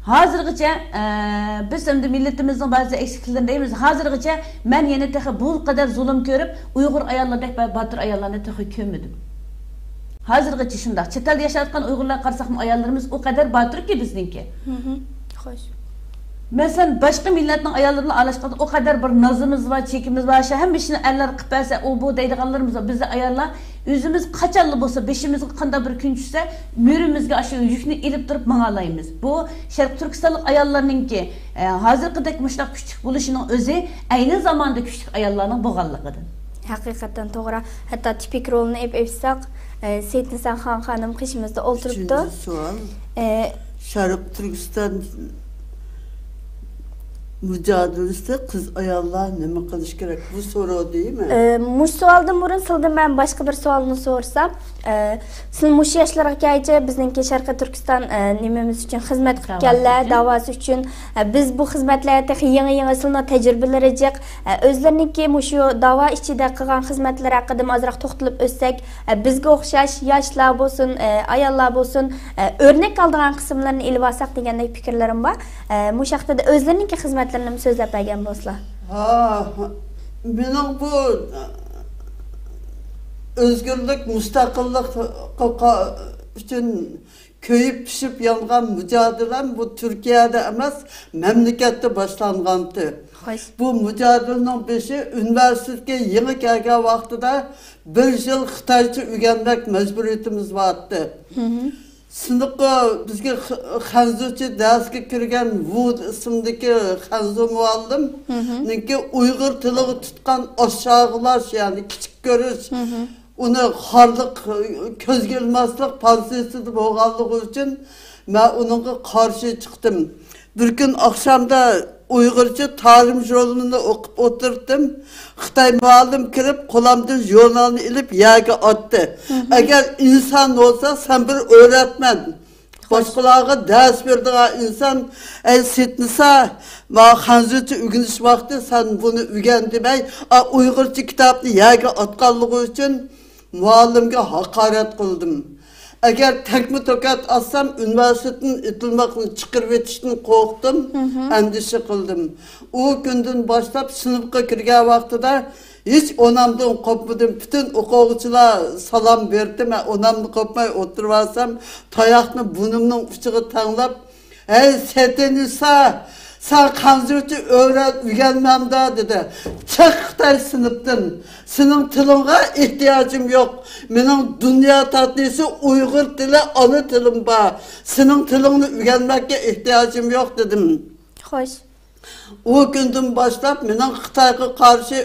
ھازىرغىچە، ئە، بىز ئەمدى مىللىتىمىزنىڭ بەزى ئەكسىكلىرىنى دەيمىز، ھازىرغىچە مەن يەنە تېخى بۇ قەدەر زۇلۇم كۆرۈپ، ئۇيغۇر ئاياللىرىدەك با-، باتۇر ئاياللارنى تېخى كۆرمىدىم. ھازىرغىچە شۇنداق. چەت ئەلدە ياشاۋاتقان ئۇيغۇرلارغا قارىساقمۇ، ئاياللىرىمىز ئۇ قەدەر باتۇركى بىزنىڭكى. مھم. خوش. مەسىلەن، باشقا مىللەتنىڭ ئاياللىرى بىلەن ئارىلاشقاندا ئۇ قەدەر بىر نازىمىز بار، چېكىمىز بار، شۇ ھەممە ئىشنى ئەرلەر قىلىپ بەرسە، ئۇ بۇ دەيدىغانلىرىمىز بار. بىزنىڭ ئاياللار ئۆزىمىز قاچانلا بولسا، بېشىمىزغا قانداق بىر كۈن چۈشسە، مۈرىمىزگە ئاشۇ يۈكنى ئېلىپ تۇرۇپ ماڭالايمىز. بۇ شەرقىي تۈركىستانلىق ئاياللارنىڭكى، ئە، ھازىرقىدەك مۇشۇنداق كۈچلۈك بولۇشىنىڭ ئۆزى ئەينى زاماندا كۈچلۈك ئاياللارنىڭ بولغانلىقىدىن. ھەقىقەتەن توغرا. ھەتتا تىپىك رولىنى ئېلىپ ئېيتساق، ئە، سېيىتنىسا خان خانىم قېشىمىزدا ئولتۇرۇپتۇ. ئۈچىنچى سوئال. ئە، شەرقىي تۈركىستان مۇجادىلىسىدە قىز-ئاياللار نېمە قىلىشى كېرەك؟ بۇ سورۇن دەيمەن. ئە، مۇشۇ سوئالدىن بۇرۇن سىلدىن مەن باشقا بىر سوئالنى سورىسام، ئە، سىلەر مۇشۇ ياشلارغا كەلگەچە بىزنىڭكى شەرقىي تۈركىستان، ئە، نېمىمىز ئۈچۈن خىزمەت قىلىپ داۋاسى كەلدىلەر، ئۈچۈن. داۋاسى ئۈچۈن. ئە، بىز بۇ خىزمەتلەر تېخى يېڭى-يېڭى، سىلەرنىڭ تەجرىبىلىرى جىق. ئە، ئۆزلىرىنىڭكى مۇشۇ داۋا ئىچىدە قىلغان خىزمەتلىرى ھەققىدىمۇ ئازراق توختىلىپ ئۆتسەك، ئە، بىزگە ئوخشاش ياشلار بولسۇن، ئە، ئاياللار بولسۇن، ئە، ئۆرنەك ئالىدىغان قىسىملىرىنى ئېلىۋالساق دېگەندەك پىكىرلىرىم بار. ئە، مۇشۇ ھەقتە ئۆزلىرىنىڭكى خىزمەتلىرىنىمۇ سۆزلەپ بەرگەن بولسىلا. ھا، مېنىڭ بۇ ئۆزگۈرلۈك، مۇستەقىللىق ئۈچۈن كۆيۈپ پىشىپ يانغان مۇجادىلەم بۇ تۈركىيەدە ئەمەس، مەملىكەتتە باشلانغانتى. خوش. بۇ مۇجادىلىنىڭ بېشى ئۇنىۋېرسىتېتكە يېڭى كەلگەن ۋاقتىدا بىر يىل خىتايچە ئۆگەنمەك مەجبۇرىيىتىمىز بارتتى. مھم. سىنىپقا بىزگە خ-، خەنزۇچە دەرسكە كىرگەن ۋۇ ئىسىمدىكى خەنزۇ مۇئەللىمنىڭكى ئۇيغۇر تىلىغا تۇتقان ئاشارغىلاش، يەنى كىچىك كۆرۈش، ئۇنى خارلىق، كۆزگە ئىلماسلىق پالىسىيىسىدا بولغانلىقى ئۈچۈن مەن ئۇنىڭغا قارشى چىقتىم. بىر كۈن ئاخشامدا ئۇيغۇرچە تارىم ژۇرنىلىنى ئوقۇپ ئولتۇرتتۇم. خىتاي مۇئەللىم كىرىپ، قولۇمدىن ژۇرنالنى ئېلىپ يەرگە ئاتتى. ئەگەر ئىنسان بولسا، سەن بىر ئۆرەتمەن. باشقىلارغا دەرس بېرىدىغان ئىنسان، ئەي سېيىتنىسا، ماڭا خەنزۇچە ئۆگىنىش ۋاقتى، سەن بۇنى ئۆگەن دېمەي، ئا، ئۇيغۇرچە كىتابنى يەرگە ئاتقانلىقى ئۈچۈن مۇئەللىمگە ھاقارەت قىلدىم. ئەگەر تەگمە توكات ئاتسام، ئۇنىۋېرسىتېتتىن ئېتىلماقنى چىقىرىۋېتىشتىن قورقتۇم، ئەندىشە قىلدىم. ئۇ كۈندىن باشلاپ سىنىپقا كىرگەن ۋاقتىدا ھېچ ئانامدىن قورقمىدىم. پۈتۈن ئوقۇغۇچىلار سالام بېرىپتۇ، مەن ئانامدىن قورقماي ئولتۇرۇۋالسام، تاياقنى بۇرنۇمنىڭ ئۇچىغا تەڭلەپ، ھەي، سېيىتنىسا، سەن خەنزۇچە ئۆگەنمەمدە، دېدى. چىق خىتاي سىنىپتىن. سېنىڭ تىلىڭغا ئېھتىياجىم يوق. مېنىڭ دۇنيا تاتلىسى ئۇيغۇر تىلى، ئانا تىلىم بار. سېنىڭ تىلىڭنى ئۆگەنمەككە ئېھتىياجىم يوق، دېدىم. خوش. ئۇ كۈندىن باشلاپ مېنىڭ خىتايغا قارشى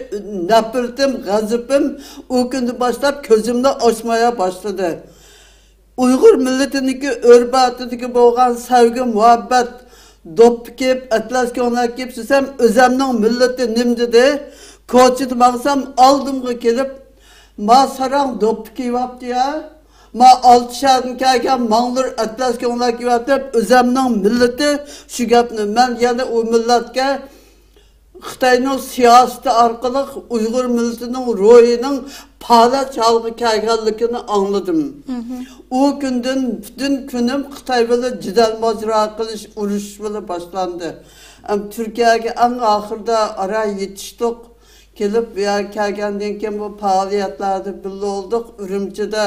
نەپرىتىم، غەزىپىم ئۇ كۈندىن باشلاپ كۆزۈمنى ئاچمايا باشلىدى. ئۇيغۇر مىللىتىنىڭكى ئۆرپ-ئادىتىگە بولغان سەۋگۈ-مۇھەببەت، دوپپا كىيىپ، ئەتلەس كۆڭلەك كىيىپ يۈرسەم، ئۆزەمنىڭ مىللىتى نېمە دېدى؟ كوچىدا ماڭسام، ئالدىمغا كېلىپ، ما ساراڭ دوپپا كىيىۋاپتۇ يا، ما ئالتە شەھەردىن كەلگەن ماڭلۇر ئەتلەس كۆڭلەك كىيىۋاپتۇ دەپ، ئۆزەمنىڭ مىللىتى شۇ گەپنى. مەن يەنە ئۇ مىللەتكە خىتاينىڭ سىياسىتى ئارقىلىق ئۇيغۇر مىللىتىنىڭ روھىنىڭ پالەچ ھالغا كەلگەنلىكىنى ئاڭلىدىم. ئۇ كۈندىن پۈتۈن كۈنۈم خىتاي بىلەن جېدەل-ماجىرا قىلىش، ئۇرۇش بىلەن باشلاندى. ئەم، تۈركىيەگە ئەڭ ئاخىرىدا ئاران يېتىشتۇق. كېلىپ، بۇ يەرگە كەلگەندىن كېيىن بۇ پائالىيەتلەردە بىللە بولدۇق. ئۈرۈمچىدە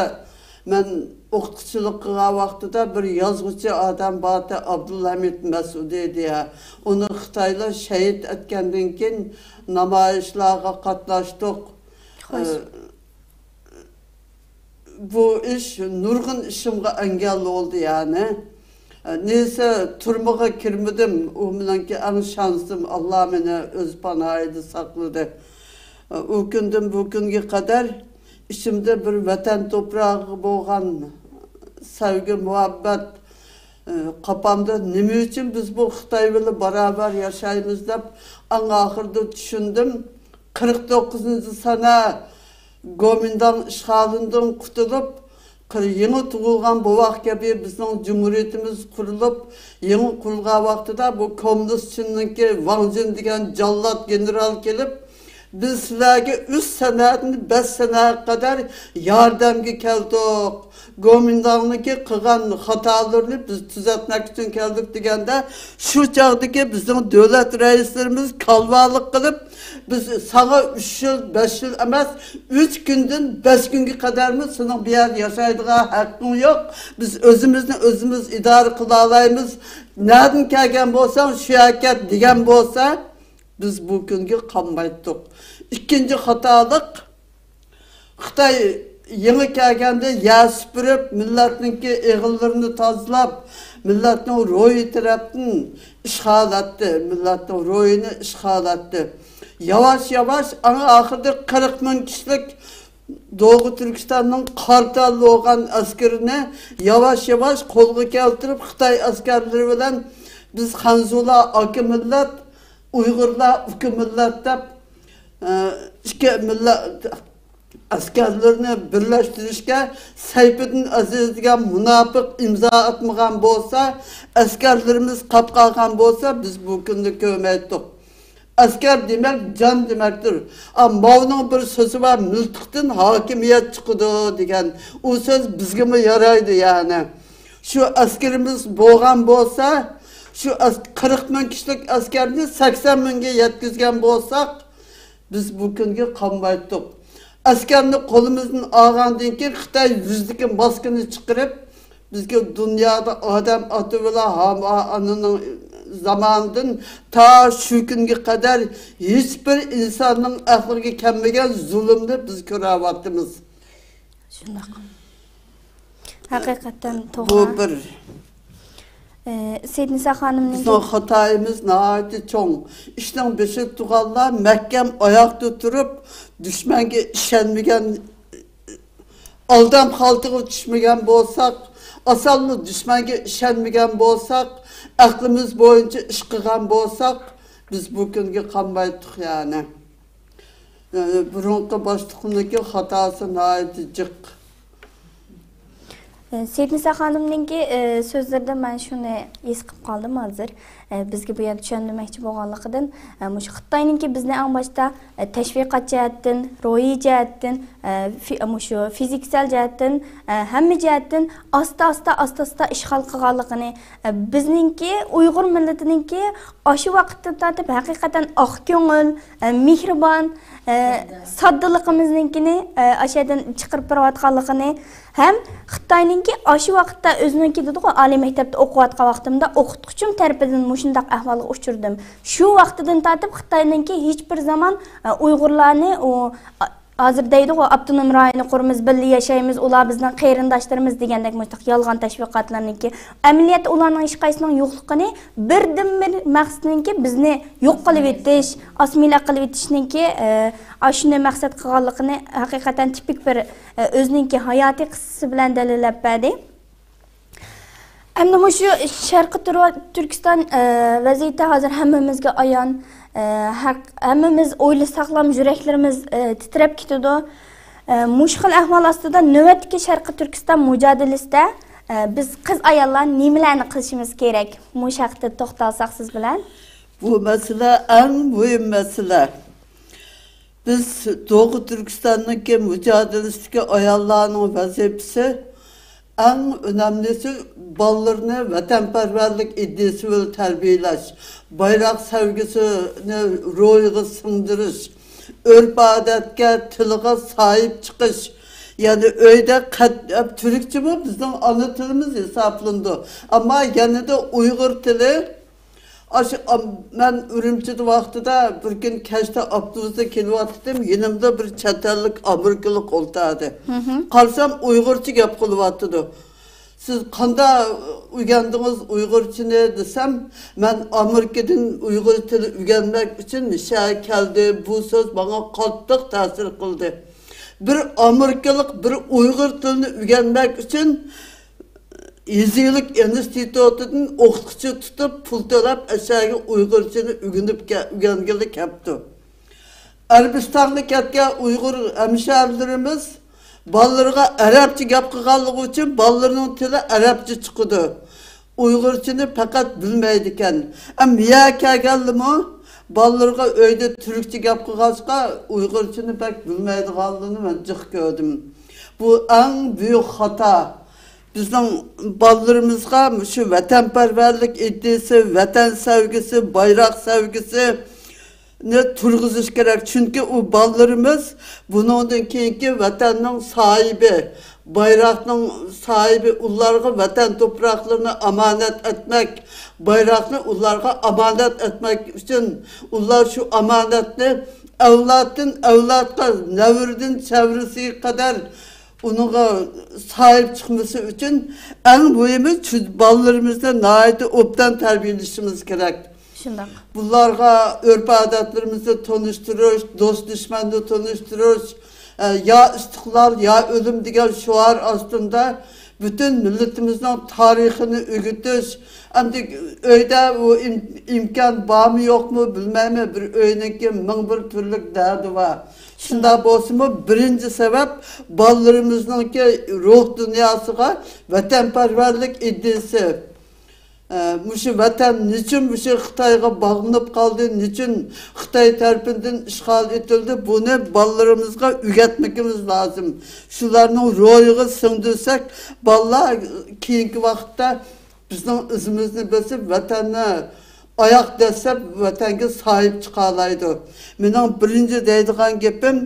مەن ئوقۇتقۇچىلىق قىلغان ۋاقتىدا بىر يازغۇچى ئادەم بارتى، ئابدۇلھەمىد مەسئۇدى دېيە. ئۇنى خىتايلار شېھىت ئەتكەندىن كېيىن نامايىشلارغا قاتناشتۇق. ئە، بۇ ئىش نۇرغۇن ئىشىمغا ئەنگەل بولدى، يەنى. ئە، نېسى تۈرمىگە كىرمىدىم، ئۇ مېنىڭكى ئەڭ شانسىم، ئاللا مېنى ئۆز پاناھىدا ساقلىدى. ئە، ئۇ كۈندىن بۇ كۈنگە قەدەر ئىچىمدە بىر ۋەتەن توپراغىغا بولغان سەۋگى، مۇھەببەت، ئى، قاپامدا نېمە ئۈچۈن بىز بۇ خىتاي بىلەن باراۋەر ياشايمىز دەپ ئەڭ ئاخىرىدا چۈشەندىم. قىرىق توققۇزىنچى سەنە گومىنداڭ ئىشغالىدىن قۇتۇلۇپ، قىر-، يېڭى تۇغۇلغان بوۋاق كەبى بىزنىڭ جۇمھۇرىيىتىمىز قۇرۇلۇپ، يېڭى قۇرۇلغان ۋاقتىدا بۇ كوممۇنىست چىننىڭكى ۋاڭ جىن دېگەن جاللات گېنېرال كېلىپ، بىز سىلەرگە ئۈچ سەنەدىن بەش سەنەگە قەدەر ياردەمگە كەلدۇق. گومىنداڭنىڭكى قىلغان خاتالىرىنى بىز تۈزەتمەك ئۈچۈن كەلدۇق دېگەندە، شۇ چاغدىكى بىزنىڭ دۆلەت رەئىسلىرىمىز كالۋالىق قىلىپ، بىز ساڭا ئۈچ يىل، بەش يىل ئەمەس، ئۈچ كۈندىن بەش كۈنگە قەدەرمۇ سېنىڭ بۇ يەردە ياشايدىغان ھەققىڭ يوق. بىز ئۆزىمىزنى ئۆزىمىز ئىدارە قىلالايمىز. نەدىن كەلگەن بولساڭ، شۇ ھەرىكەت دېگەن بولسا، بىز بۇ كۈنگە قالمايتتۇق. ئىككىنچى خاتالىق، خىتاي يېڭى كەلگەندە يەر سۈپۈرۈپ، مىللەتنىڭكى ئېغىللىرىنى تازىلاپ، مىللەتنىڭ روھى تەرەپتىن ئىشغال ئەتتى، مىللەتنىڭ روھىنى ئىشغال ئەتتى. ياۋاش-ياۋاش ئەڭ ئاخىرىدا قىرىق مىڭ كىشىلىك دوغۇ تۈركىستاننىڭ قارتال بولغان ئەسكىرىنى ياۋاش-ياۋاش قولغا كەلتۈرۈپ، خىتاي ئەسكەرلىرى بىلەن بىز خەنزۇلار ئاكا مىللەت، ئۇيغۇرلار ئۇكا مىللەت دەپ، ئە، ئىككى مىللەت ئەسكەرلىرىنى بىرلەشتۈرۈشكە سەيپىدىن ئەزىز دېگەن مۇناپىق ئىمزا ئاتمىغان بولسا، ئەسكەرلىرىمىز قاپقالغان بولسا، بىز بۇ كۈننى كۆرمەيتتۇق. ئەسكەر دېمەك جان دېمەكتۇر. ئا، ماۋنىڭ بىر سۆزى بار، مىلتىقتىن ھاكىمىيەت چىقىدۇ دېگەن. ئۇ سۆز بىزگىمۇ يارايدۇ يەنى. شۇ ئەسكىرىمىز بولغان بولسا، شۇ ئەس-، قىرىق مىڭ كىشىلىك ئەسكەرنى سەكسەن مىڭگە يەتكۈزگەن بولساق، بىز بۇ كۈنگە قالمايتتۇق. ئەسكەرنى قولىمىزدىن ئالغاندىن كېيىن، خىتاي يۈزىدىكى ماسكىنى چىقىرىپ، بىزگە دۇنيادا ئادەم ئاتا بىلەن ھاۋا ئانىنىڭ زامانىدىن تا شۇ كۈنگە قەدەر ھېچبىر ئىنساننىڭ ئەقلىگە كەلمىگەن زۇلۇمنى بىز كۆرۈۋاتىمىز. شۇنداق. ھەقىقەتەن بۇ توغرا. بىر. ئى، سېيىتنىسا خانىمنىڭ بىزنىڭ خاتايىمىز ناھايىتى چوڭ. ئىشنىڭ بېشىدا تۇرغانلار مەھكەم ئاياقتا تۇرۇپ، دۈشمەنگە ئىشەنمىگەن، ئالدام خالتىغا چۈشمىگەن بولساق، ئاسانلا دۈشمەنگە ئىشەنمىگەن بولساق، ئەقلىمىز بويىچە ئىش قىلغان بولساق، بىز بۇ كۈنگە قالمايتتۇق يەنى. ئە، بۇرۇنقى باشلىقنىڭكى خاتاسى ناھايىتى جىق. ئە، سېيىتنىسا خانىمنىڭكى، ئە، سۆزلىرىدىن مەن شۇنى ھېس قىلىپ قالدىم ھازىر. ئە، بىزگە بۇ يەردە چۈشەندۈرمەكچى بولغانلىقىدىن، ئە، مۇشۇ خىتاينىڭكى بىزنى ئەڭ باشتا، ئە، تەشۋىقات جەھەتتىن، روھىي جەھەتتىن، ئە، في-، مۇشۇ فىزىكىسەل جەھەتتىن، ئە، ھەممە جەھەتتىن ئاستا، ئاستا، ئاستا، ئاستا ئىشغال قىلغانلىقىنى، ئە، بىزنىڭكى ئۇيغۇر مىللىتىنىڭكى ئاشۇ ۋاقىتتىن تارتىپ ھەقىقەتەن ئاق كۆڭۈل، ئە، مېھرىبان، ئە، ساددىلىقىمىزنىڭكىنى، ئە، ئاشۇ يەردىن چىقىرىپ بېرىۋاتقانلىقىنى ھەم خىتاينىڭكى ئاشۇ ۋاقىتتا ئۆزىنىڭكى دېدىغۇ، ئالىي مەكتەپتە ئوقۇۋاتقان ۋاقتىمدا ئوقۇتقۇچىم تەرىپىدىن مۇشۇنداق ئەھۋالغا ئۇچرىدىم. شۇ ۋاقتىدىن تارتىپ خىتاينىڭكى ھېچبىر زامان، ئە، ئۇيغۇرلارنى ئۇ، ئا-، ھازىر دەيدىغۇ، ئاپتونوم رايوننى قۇرىمىز، بىللە ياشايمىز، ئۇلار بىزنىڭ قېرىنداشلىرىمىز دېگەندەك مۇشۇنداق يالغان تەشۋىقاتلارنىڭكى، ئەمەلىيەتتە ئۇلارنىڭ ھېچقايسىنىڭ يوقلۇقىنى، بىردىنبىر مەقسىتىنىڭكى بىزنى يوق قىلىۋېتىش، ئاسسىمىلياتسىيە قىلىۋېتىشنىڭكى، ئە، ئاشۇنى مەقسەت قىلغانلىقىنى ھەقىقەتەن تىپىك بىر، ئە، ئۆزىنىڭكى ھاياتىي قىسسىسى بىلەن دەلىللەپ بەردى. ئەمدى مۇشۇ شەرقىي تۈرۋا-، تۈركىستان، ئە، ۋەزىيىتى ھازىر ھەممىمىزگە ئايان. ئە، ھەق-، ھەممىمىز ئويلىساقلام يۈرەكلىرىمىز، ئە، تىترەپ كېتىدۇ. ئە، مۇشۇ خىل ئەھۋال ئاستىدا نۆۋەتتىكى شەرقىي تۈركىستان مۇجادىلىسىدە، ئە، بىز قىز ئاياللار نېمىلەرنى قىلىشىمىز كېرەك؟ مۇشۇ ھەقتە توختالساق سىز بىلەن. بۇ مەسىلە ئەڭ مۇھىم مەسىلە. بىز دوغۇ تۈركىستاننىڭكى مۇجادىلىسىدىكى ئاياللارنىڭ ۋەزىپىسى، ئەڭ ئۆنەملىسى، بالىلىرىنى ۋەتەنپەرۋەرلىك ئىدىيىسى بىلەن تەربىيەلەش، بايراق سەۋگىسىنى روھىغا سىڭدۈرۈش، ئۆرپ-ئادەتكە، تىلىغا ساھىب چىقىش، يەنى ئۆيدە قەت-، تۈركچىمۇ بىزنىڭ ئانا تىلىمىز ھېسابلىنىدۇ، ئەمما يەنىدە ئۇيغۇر تىلى، ئاشۇ ئام-، مەن ئۈرۈمچىدە ۋاقتىدا بىر كۈن كەچتە ئاپتوبۇستا كېلىۋاتاتتىم، يېنىمدا بىر چەت ئەللىك ئامېرىكىلىق ئولتۇردى. قارىسام ئۇيغۇرچە گەپ قىلىۋاتىدۇ. «سىز قانداق ئۆگەندىڭىز ئۇيغۇرچىنى؟» دېسەم، «مەن ئامېرىكىدىن ئۇيغۇر تىلى ئۆگەنمەك ئۈچۈن مۇشۇ يەرگە كەلدىم.» بۇ سۆز ماڭا قاتتىق تەسىر قىلدى. بىر ئامېرىكىلىق بىر ئۇيغۇر تىلىنى ئۆگەنمەك ئۈچۈن يېزا ئىگىلىك ئىنستىتۇتىدىن ئوقۇتقۇچى تۇتۇپ، پۇل تۆلەپ، ئەشەگە ئۇيغۇرچىنى ئۆگىنىپ كە-، ئۆگەنگىلى كەپتۇ. ئەرەبىستانغا كەتكەن ئۇيغۇر ھەمشەھەرلىرىمىز بالىلىرىغا ئەرەبچە گەپ قىلغانلىقى ئۈچۈن بالىلىرىنىڭ تىلى ئەرەبچە چىقىدۇ. ئۇيغۇرچىنى پەقەت بىلمەيدىكەن. ئەم، يەر كەلگەنلىمۇ بالىلىرىغا ئۆيدە تۈركچە گەپ قىلغاچقا، ئۇيغۇرچىنى بەك بىلمەيدىغانلىرىنى مەن جىق كۆردۈم. بۇ ئەڭ بۈيۈك خاتا. بىزنىڭ بالىلىرىمىزغا مۇشۇ ۋەتەنپەرۋەرلىك ئىدىيىسى، ۋەتەن سەۋگىسى، بايراق سەۋگىسىنى تۇرغۇزۇش كېرەك. چۈنكى ئۇ بالىلىرىمىز بۇنىڭدىن كېيىنكى ۋەتەننىڭ ساھىبى، بايراقنىڭ ساھىبى. ئۇلارغا ۋەتەن توپراقلىرىنى ئامانەت ئەتمەك، بايراقنى ئۇلارغا ئامانەت ئەتمەك ئۈچۈن، ئۇلار شۇ ئامانەتنى ئەۋلادتىن ئەۋلادقا، نەۋرىدىن چەۋرىسىگە قەدەر ئۇنىڭغا ساھىب چىقمىسى ئۈچۈن، ئەڭ مۇھىمى، چۈ-، بالىلىرىمىزنى ناھايىتى ئوبدان تەربىيەلىشىمىز كېرەك. شۇنداق. بۇلارغا ئۆرپ-ئادەتلىرىمىزنى تونۇشتۇرۇش، دوست-دۈشمەننى تونۇشتۇرۇش، ئە، يا ئىستىقلال، يا ئۆلۈم دېگەن شوئار ئاستىدا پۈتۈن مىللىتىمىزنىڭ تارىخىنى ئۆگىتىش. ئەمدى ئۆيدە ئۇ ئىم-، ئىمكان بارمۇ يوقمۇ بىلمەيمەن، بىر ئۆينىڭكى مىڭ بىر تۈرلۈك دەردى بار. شۇنداق بولسىمۇ، بىرىنچى سەۋەب بالىلىرىمىزنىڭكى روھ دۇنياسىغا ۋەتەنپەرۋەرلىك ئىدىيىسى. ئە، مۇشۇ ۋەتەن نېچۈن مۇشۇ خىتايغا باغلىنىپ قالدى، نېچۈن خىتاي تەرىپىدىن ئىشغال ئېتىلدى، بۇنى بالىلىرىمىزغا ئۆگەتمىكىمىز لازىم. شۇلارنىڭ روھىغا سىڭدۈرسەك، بالىلار كېيىنكى ۋاقىتتا بىزنىڭ ئىزىمىزنى بېسىپ، ۋەتەننى ئاياق دەسسەپ، ۋەتەنگە ساھىب چىقالايدۇ. مېنىڭ بىرىنچى دەيدىغان گېپىم،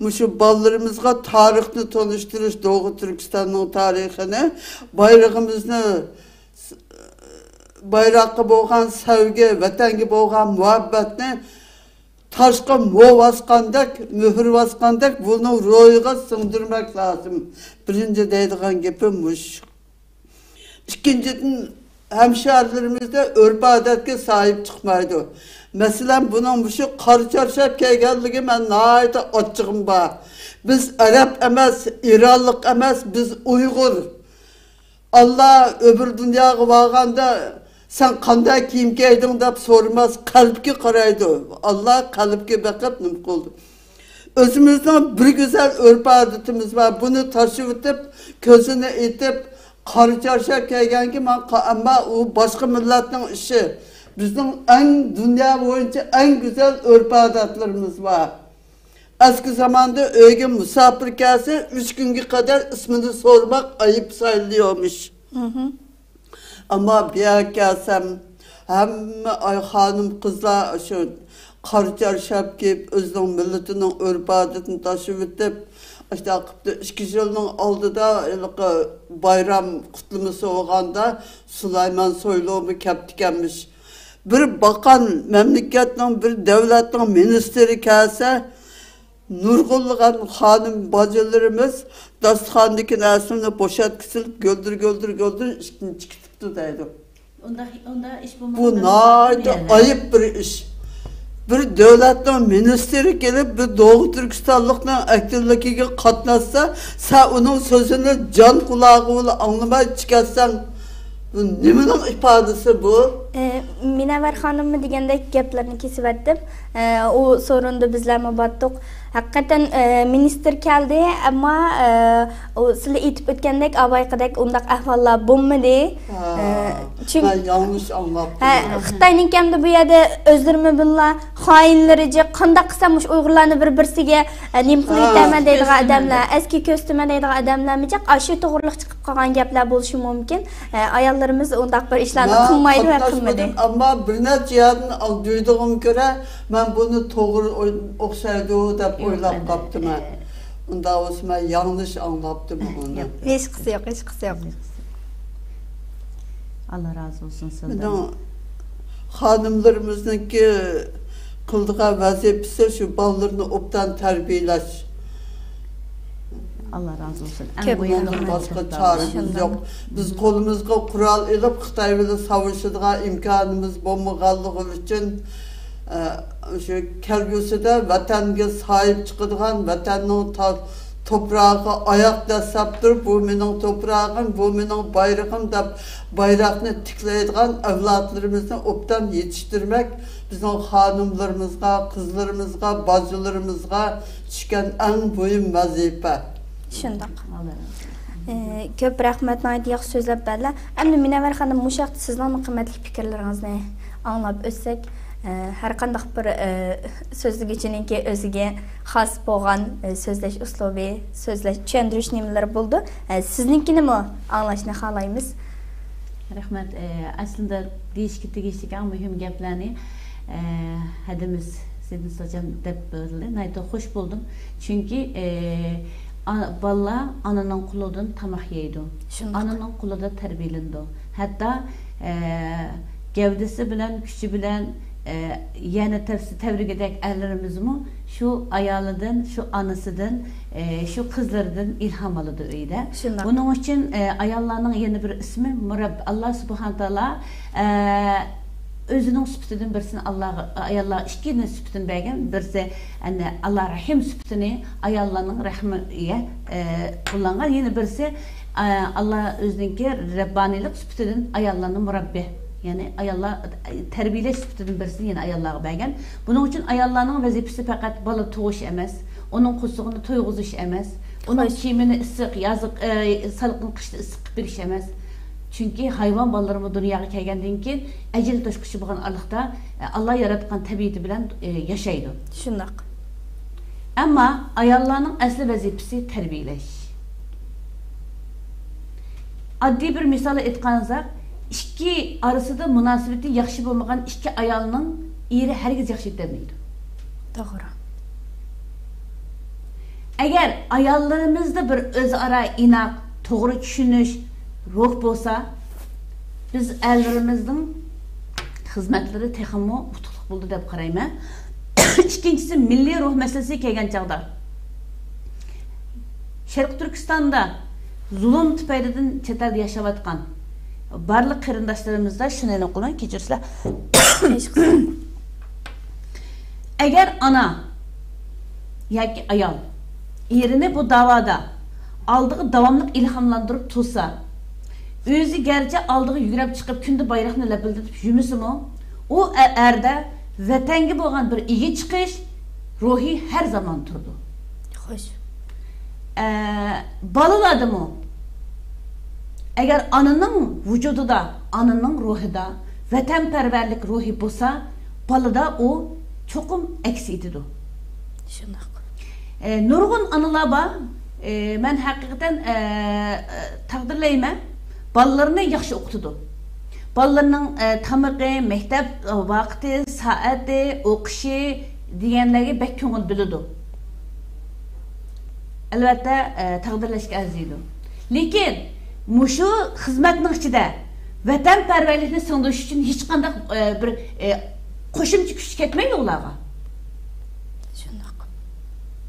مۇشۇ بالىلىرىمىزغا تارىخنى تونۇشتۇرۇش، دوغۇ تۈركىستاننىڭ تارىخىنى، بايرىقىمىزنى، بايراققا بولغان سەۋگى، ۋەتەنگە بولغان مۇھەببەتنى تاشقا مو باسقاندەك، مۆھۈر باسقاندەك، بۇنىڭ روھىغا سىڭدۈرمەك لازىم. بىرىنچى دەيدىغان گېپىم مۇشۇ. ئىككىنچىدىن، ھەمشەھەرلىرىمىزدە ئۆرپ-ئادەتكە ساھىب چىقمايدۇ. مەسىلەن، بۇنىڭ مۇشۇ قارا چارشاپ كىيگەنلىكى مەن ناھايىتى ئاچچىقىم بار. بىز ئەرەب ئەمەس، ئىرانلىق ئەمەس، بىز ئۇيغۇر. ئاللا ئۆبۈر دۇنياغا بارغاندا، «سەن قانداق كىيىم كىيدىڭ؟» دەپ سورىماس، قەلبكە قارايدۇ. ئاللا قەلبكە بېقىپ نېمە قىلىدۇ؟ ئۆزىمىزنىڭ بىر گۈزەل ئۆرپ-ئادىتىمىز بار. بۇنى تاشلىۋېتىپ، كۆزىنى ئېتىپ، قارا چارشاپ كىيگەنگە مەن قا-، ئەمما ئۇ باشقا مىللەتنىڭ ئىشى. بىزنىڭ ئەڭ، دۇنيا بويىچە ئەڭ گۈزەل ئۆرپ-ئادەتلىرىمىز بار. ئەسكى زاماندا ئۆيگە مۇساپىر كەلسە، ئۈچ كۈنگە قەدەر ئىسمىنى سورىماق ئەيىب سايلىنىيورمىش. ئەمما بۇ يەرگە كەلسەم، ھەممە ئاي خانىم-قىزلار شۇ قارا چارشاپ كىيىپ، ئۆزىنىڭ مىللىتىنىڭ ئۆرپ-ئادىتىنى تاشلىۋېتىپ، ئاشۇنداق قىپتۇ. ئىككى يىلنىڭ ئالدىدا ھېلىقى بايرام قۇتلىمىسى بولغاندا، سۇلايمان سويلۇمۇ كەپتىكەنمىش. بىر باققان مەملىكەتنىڭ، بىر دۆلەتنىڭ مىنىستىرى كەلسە، نۇرغۇنلىغان خانىم باجىلىرىمىز داستىخاندىكى نەرسىنى بوشاتقا سېلىپ، گۆلدۈر، گۆلدۈر، گۆلدۈر ئىشتىن چىقىپتۇ دەيدۇ. ئۇنداق، ئۇنداق ئىش بۇ بولمىغان ناھايىتى ئايىب بىر ئىش. بىر دۆلەتنىڭ مىنىستىرى كېلىپ، بىر دوغۇ تۈركىستانلىقنىڭ ئەكتىنلىكىگە قاتناشسا، سەن ئۇنىڭ سۆزىنى جان قۇلاقى بىلەن ئاڭلىماي چىقىۋەتسەڭ، بۇ نېمىنىڭ ئىپادىسى بۇ؟ ئە، مۇنەۋۋەر خانىممۇ دېگەندەك گەپلەرنى كېسىۋەتتىم. ئە، ئۇ سورۇندا بىزلەرمۇ باتتۇق. ھەقىقەتەن، ئە، مىنىستىر كەلدى، ئەمما، ئە، ئۇ سىلەر ئېيتىپ ئۆتكەندەك، ئاۋايقىدەك ئۇنداق ئەھۋاللار بولمىدى. ھە، ئە، چۈن-، مەن يالغۇش ئاڭلاپتىمەن. ھە، خىتاينىڭكى ئەمدى بۇ يەردە ئۆزلىرىمۇ بۇنىلا خائىنلىرى جىق، قانداق قىلسام مۇشۇ ئۇيغۇرلارنى بىر-بىرسىگە، ئە، نېمە قىلىۋېتەرمەن دەيدىغان ئادەملەر، ئەسكى كۆرسىتىمەن دەيدىغان ئادەملەرمۇ جىق، ئاشۇ توغرىلىق چىقىپ قالغان گەپلەر بولۇشى مۇمكىن. ئە، ئاياللىرىمىز ئۇنداق بىر ئىشلارنى قىلمايدۇ ۋە قىلمىدى. ئەمما بىر نەچچە يەردىن ئاڭ-، دۇيدۇغۇم كۆرە، مەن بۇنى توغرا ئوي-، ئوخشايدۇ دەپ ئويلاپ قاپتىمەن. ئۇنداق بولسا مەن ياڭلىش ئاڭلاپتىمەن ئۇنى. ياق، ھېچقىسى يوق، ھېچقىسى يوق. ئاللا رازى بولسۇن سىزدىن. مېنىڭ خانىملىرىمىزنىڭكى قىلىدىغان ۋەزىپىسى شۇ بالىلىرىنى ئوبدان تەربىيەلەش. ئاللا رازى بولسۇن. ئەڭ كۆپ مۇھىمى رەھمەت. بۇنىڭدىن باشقا چارىمىز يوق. بىز قولىمىزغا قورال ئېلىپ، خىتاي بىلەن ساۋىشىدىغان ئىمكانىمىز بولمىغانلىقى ئۈچۈن، ئە، شۇ كەلگۈسىدە ۋەتەنگە ساھىب چىقىدىغان، ۋەتەننىڭ تا-، توپراغىغا ئاياق دەسسەپ تۇرۇپ، «بۇ مېنىڭ توپراغىم، بۇ مېنىڭ بايرىقىم» دەپ، بايراقنى تىكلەيدىغان ئەۋلادلىرىمىزنى ئوبدان يېتىشتۈرمەك بىزنىڭ خانىملىرىمىزغا، قىزلىرىمىزغا، باجىلىرىمىزغا چۈشكەن ئەڭ مۇھىم ۋەزىپە. شۇنداق. ئى، كۆپ رەھمەت، ناھايىتى ياخشى سۆزلەپ بەردىلەر. ئەمدى مۇنەۋۋەر خانىم، مۇشۇ ھەقتە سىزنىڭمۇ قىممەتلىك پىكىرلىرىڭىزنى ئاڭلاپ ئۆتسەك، ئى، ھەر قانداق بىر، ئى، سۆزلىگۈچىنىڭكى ئۆزىگە خاس بولغان، ئى، سۆزلەش ئۇسلۇبى، سۆزلەش، چۈشەندۈرۈش نېمىلىرى بولىدۇ. ئى، سىزنىڭكىنىمۇ ئاڭلاشنى خالايمىز. رەھمەت. ئى، ئەسلىدە دېيىشكە تېگىشلىك ئەڭ مۇھىم گەپلەرنى، ئى، ھەدىمىز سىدىن ساجام دەپ بېرىلدى. ناھايىتى خوش بولدۇم. چۈنكى، ئى، ئا-، بالىلار ئانىنىڭ قولىدىن تاماق يەيدۇ. شۇنداق. ئانىنىڭ قولىدا تەربىيەلىنىدۇ. ھەتتا، ئە، گەۋدىسى بىلەن، كۈچى بىلەن، ئە، يەنە تەپسى تەۋرىگۈدەك ئەرلىرىمىزمۇ شۇ ئايالىدىن، شۇ ئانىسىدىن، ئە، شۇ قىزلىرىدىن ئىلھام ئالىدۇ ئۆيدە. شۇنداق. بۇنىڭ ئۈچۈن، ئە، ئاياللارنىڭ يەنە بىر ئىسمى مۇرەببى. ئاللا سۇبھانە تائالا، ئە، ئۆزىنىڭ سۈپىتىدىن بىرسىنى ئاللاغا، ئاياللارغا ئىككىنى سۈپىتىنى بەرگەن. بىرسى، ئەنە، ئاللا رەھىم سۈپىتىنى ئاياللارنىڭ رەھمىگە، ئە، قوللانغان. يەنە بىرسى، ئە، ئاللا ئۆزىنىڭكى رەببانىيلىق سۈپىتىدىن ئاياللارنى مۇرەببى، يەنى ئاياللار، ئە، تەربىيەلەش سۈپىتىدىن بىرسىنى يەنە ئاياللارغا بەرگەن. بۇنىڭ ئۈچۈن ئاياللارنىڭ ۋەزىپىسى پەقەت بالا تۇغۇش ئەمەس، ئۇنىڭ قورسىقىنى تويغۇزۇش ئەمەس، ئۇنىڭ كىيىمىنى ئىسسىق، يازلىق، ئە، سالقىن قىشتا ئىسسىق قىلىپ بېرىش ئەمەس. چۈنكى ھايۋان بالىلىرىمۇ دۇنياغا كەلگەندىن كېيىن ئەجەل توشقۇچى بولغان ئارىلىقتا، ئە، ئاللا ياراتقان تەبىئىتى بىلەن، ئە، ياشايدۇ. شۇنداق. ئەمما ئاياللارنىڭ ئەسلى ۋەزىپىسى تەربىيەلەش. ئاددىي بىر مىسال ئېيتقانساق، ئىككى ئارىسىدا مۇناسىۋىتى ياخشى بولمىغان ئىككى ئايالنىڭ ئېرى ھەرگىز ياخشى ئۆتەلمەيدۇ. توغرا. ئەگەر ئاياللىرىمىزدا بىر ئۆزئارا ئىناق، توغرا چۈشىنىش، روھ بولسا، بىز ئەرلىرىمىزنىڭ خىزمەتلىرى تېخىمۇ ئۇتۇقلۇق بولىدۇ دەپ قارايمەن. ئىككىنچىسى، مىللىي روھ مەسىلىسىگە كەلگەن چاغدا، شەرقىي تۈركىستاندا زۇلۇم تۈپەيلىدىن چەت ئەلدە ياشاۋاتقان بارلىق قېرىنداشلىرىمىزدا شۇنى ئېلان قىلىمەن، كەچۈرسىلەر. ئەگەر ئانا ياكى ئايال ئېرىنى بۇ داۋادا ئالدىغا داۋاملىق ئىلھاملاندۇرۇپ تۇرسا، ئۆزى گەرچە ئالدىغا يۈگرەپ چىقىپ، كۈندە بايراقنى لەپىلدىتىپ يۈرمىسىمۇ، ئۇ ئە-، ئەردە ۋەتەنگە بولغان بىر ئىگە چىقىش روھى ھەر زامان تۇرىدۇ. خوش. ئە، بالىلاردىمۇ، ئەگەر ئانىنىڭ ۋۇجۇدىدا، ئانىنىڭ روھىدا ۋەتەنپەرۋەرلىك روھى بولسا، بالىدا ئۇ چوقۇم ئەكس ئېتىدۇ. شۇنداق. ئە، نۇرغۇن ئانىلار بار، ئە، مەن ھەقىقەتەن، ئە، تەقدىرلەيمەن، بالىلىرىنى ياخشى ئوقۇتىدۇ. بالىلىرىنىڭ، ئە، تامىقى، مەكتەپ ۋاقتى، سائەتى، ئوقۇشى دېگەنلەرگە بەك كۆڭۈل بۆلىدۇ. ئەلۋەتتە، ئە، تەقدىرلەشكە ئەرزىيدۇ. لېكىن مۇشۇ خىزمەتنىڭ ئىچىدە ۋەتەنپەرۋەرلىكنى سىڭدۈرۈش ئۈچۈن ھېچقانداق، ئە، بىر، ئە، قوشۇمچە كۈچ كەتمەيدۇ ئۇلارغا. شۇنداق.